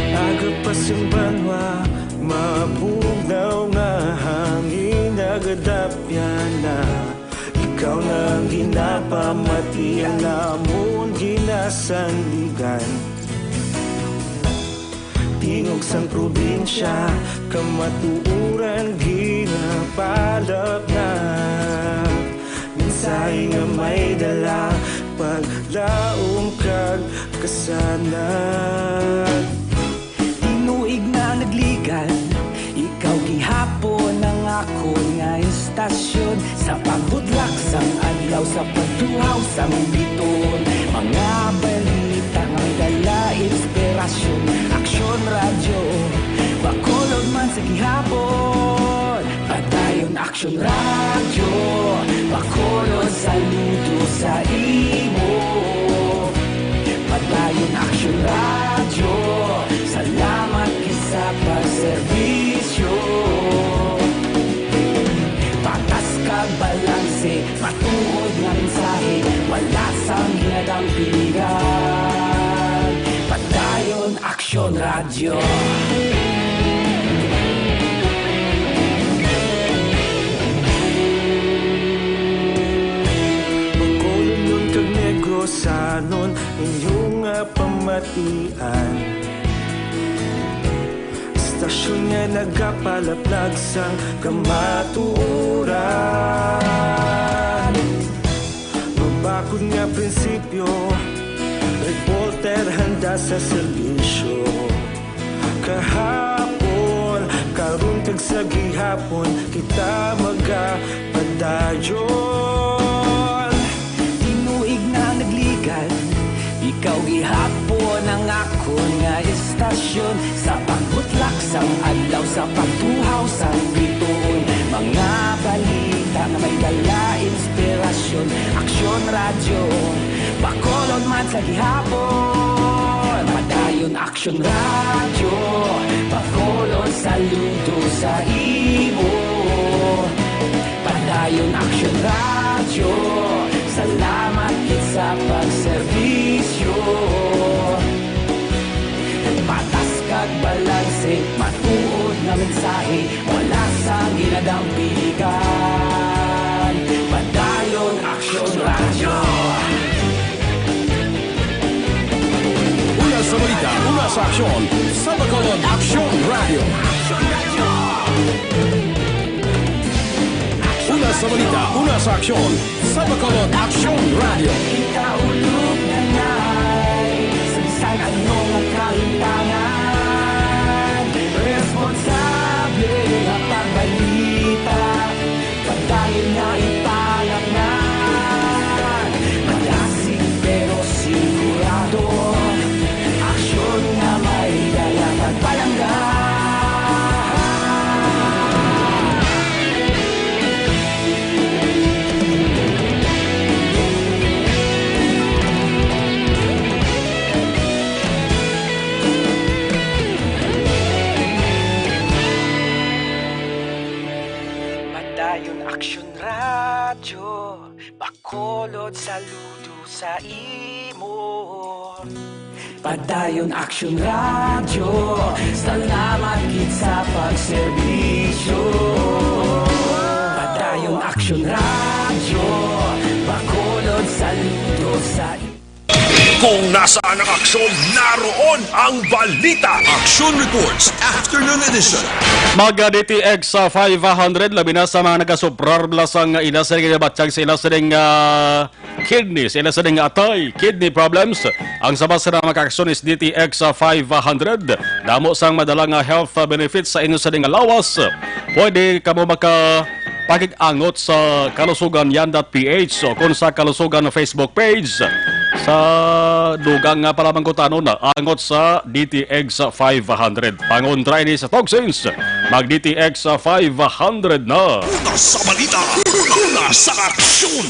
Aga pa sing banwa, mabugnaw nga hangin nagadapyan na. Ikaw na ang ginapamati, ang amon ginasandigan. Tingog sang probinsya, kamatuoran ginapalapnap. Mensahe nga may dala, paglaom kag kasanag. Tinuig na nagligan, ikaw gihapon ang akon nga istasyon. Sa pagbudlak sang adlaw, sa pagtuhaw sang biton, mga balita nga may dala inspirasyon. Aksyon Radyo, Bacolod man sa gihapon. Padayon Aksyon Radyo, Bacolod, saludo sa imo. Padayon Aksyon Radyo, salamat gid sa pagserbisyo. Patas kag balanse, matuod nga mensahe, wala sang ginadampigan. Padayon Aksyon Radyo. Bacolodnon kag Negrosanon, inyo nga pamatian. Istasyon nga nagapalaplag sang kamatuoran. Mabakod nga prinsipyo, reporter handa sa serbisyo. Kahapon, karon kag sa gihapon, kita Sa mga padayon, tinuig na nagligad. Ikaw gihapon ang akon nga istasyon. Sa pagbutlak sang adlaw, sa pagtuhaw sang bituon, mga balita nga may dala inspirasyon. Aksyon Radyo, Bacolod man sa gihapon. Padayon Aksyon Radyo, Bacolod, saludo sa imo. Padayon Aksyon Radyo, salamat gid sa pagserbisyo. Patas kag balanse, matuod nga mensahe, wala sang ginadampigan. Padayon Aksyon Radyo. Una sa balita, una sa aksyon, sa Bacolod Aksyon Radyo. Una sa balita, una sa aksyon, sa Bacolod Aksyon Radyo. Ikaulog na ngay, sa bisan ano nga kalimtangan, responsable nga pagbalita. Padayon nga ipalaknag, madasig pero sigurado, aksyon nga may dala pagpalangga. Padayon Aksyon Radyo, Bacolod, saludo sa imo. Padayon Aksyon Radyo, salamat gid sa pagserbisyo. Padayon Aksyon Radyo, Bacolod, saludo sa imo. Kung nasaan ang aksyon, naroon ang balita. Action Reports, Afternoon Edition. Mag, ah, D T X, ah, five hundred, labi na sa mga nagasobrar bala sang ila sa ginabatyag sa ila sining, ah, kidney, sa ila sining atay, kidney problems. Ang sabas na makaaksyon is D T X, ah, five hundred. Damo sang madala nga health, ah, benefits sa inyo sining lawas. Pwede kamo maka pakig-angot sa Kalusugan Yan dot P H o kon sa Kalusugan Facebook page. Sa dugang nga pala manggutanon, angot sa D T X five hundred. Pangontra ini sa toxins. Mag D T X five hundred na. Una sa balita, una sa aksyon.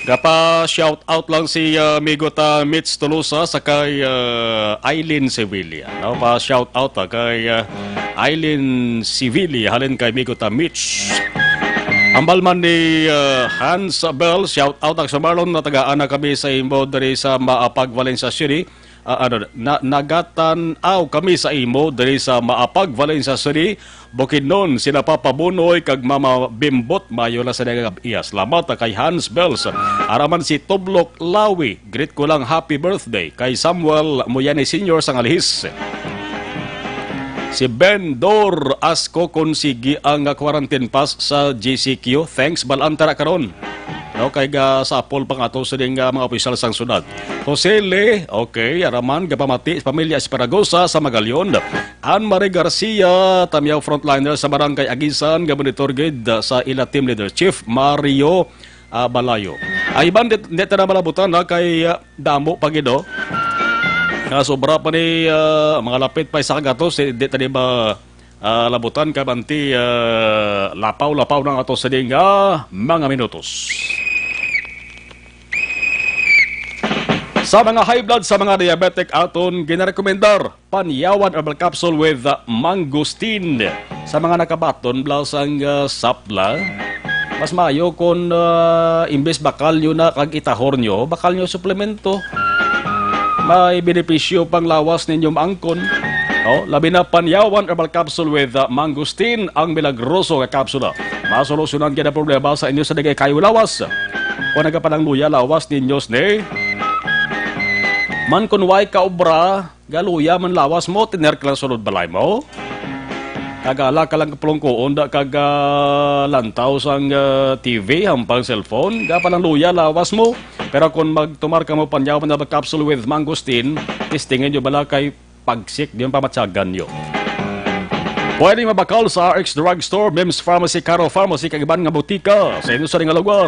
Gapa shout out lang si, ah, amigo ta Mitch Tolosa sa kay, ah, Eileen Sevilla. No, pa shout out, ah, kay, ah, Eileen Sevilla halin kay amigo ta Mitch. Ambal man ni, ah, Hans Bell, shout out, Aksyon Marlon, natagaan na kami sa imo diri sa Maapag, Valencia City. Ah, ano, na, nagatan-aw kami sa imo diri sa Maapag, Valencia City. Bukidnon, sila Papa Bunoy kag Mama Bimbot, mayo na sa nagagab-iya. Salamat, ah, kay Hans Bells. Araman si Toblok Lawi, greet ko lang happy birthday kay Samuel Muyani Senior sa Ngalihis. Si Ben Dor Asco kon sige ang quarantine pass sa G C Q. Thanks, balaan tara karon. No, kay ga sa apol pa nga to sining, ah, mga opisyal sang syudad. Jose Le, okay, araman, gapamati sa pamilya Esparagosa sa Magalion. Anne Marie Garcia, Tamiao frontliner sa Barangay Agisan, nga monitor gid, ah, sa ila team leader, Chief Mario, ah, Balayo. Ay, iban, di, di ta na malabutan, ha, kay, ah, damo pa gid, oh. Nga sobra pa ni, ah, mga lapit pa isa ka gatos, eh, di ta ni ma-, ah, labutan, kay banti, ah, lapaw-lapaw na nga to sa ding, ah, mga minutos. Sa mga high blood, sa mga diabetic, aton ginarekomendar Panyawan Herbal Capsule with, uh, Mangosteen. Sa mga nakabaton bala sang, uh, sapla, mas maayo kon, uh, imbes bakal nyo na kag itahor nyo, bakal nyo suplemento. May benepisyo pang lawas ninyo maangkon. Oh, labi na Panyawan Herbal Capsule with, uh, Mangosteen, ang milagroso nga kapsula. Masolusyonan gid ang problema sa inyo sa dagay kayo lawas. Kung nagapanangluya lawas ninyo sini, man kun way kaobra, galuya man lawas mo, tiner ka lang sulod balay mo. Kagala ka lang kapulungkuon da kag, ah, lantaw sang, ah, T V, hampang cellphone, gapalang luya lawas mo. Pero kung magtumar ka mo panyawan na capsule with mangosteen, testingan nyo bala kay pagsik, di yung pamatyagan nyo. Pwede mabakal sa R X Drugstore, Mims Pharmacy, Caro Pharmacy, kag iban nga botika sa inyo sa nga lugar.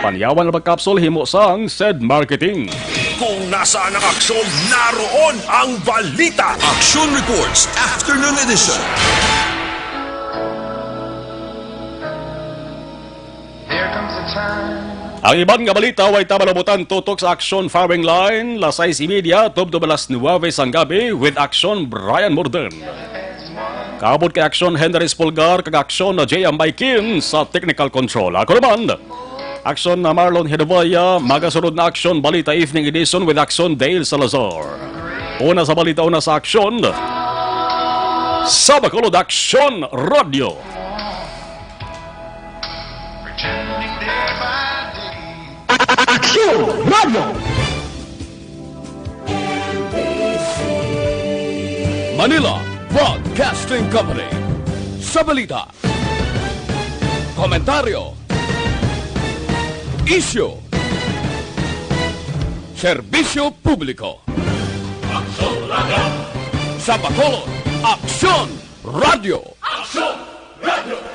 Panyawan na pagkapsul, himo sang Said Marketing. Kung nasaan ang aksyon, naroon ang balita. Action Reports, Afternoon Edition. There comes a time. Ang iban nga balita, way ta malabutan tutok sa Aksyon Firing Line, las sais y media tubtob alas nuwebe sang gabi, with Aksyon Brian Morden. Kaabot kay Aksyon Henry Espolgar kag Aksyon na J M Baikin sa technical control. Ako naman, Aksyon na Marlon Hedovaya, magasunod na Aksyon Balita Evening Edition with Aksyon Dale Salazar. Una sa balita, una sa aksyon. Sa Bacolod, Aksyon Radyo. Aksyon Radyo. Manila Broadcasting Company. Sa balita, komentaryo, isyu, serbisyo publiko. Aksyon Radyo. Sa Bacolod, Aksyon Radyo. Aksyon Radyo.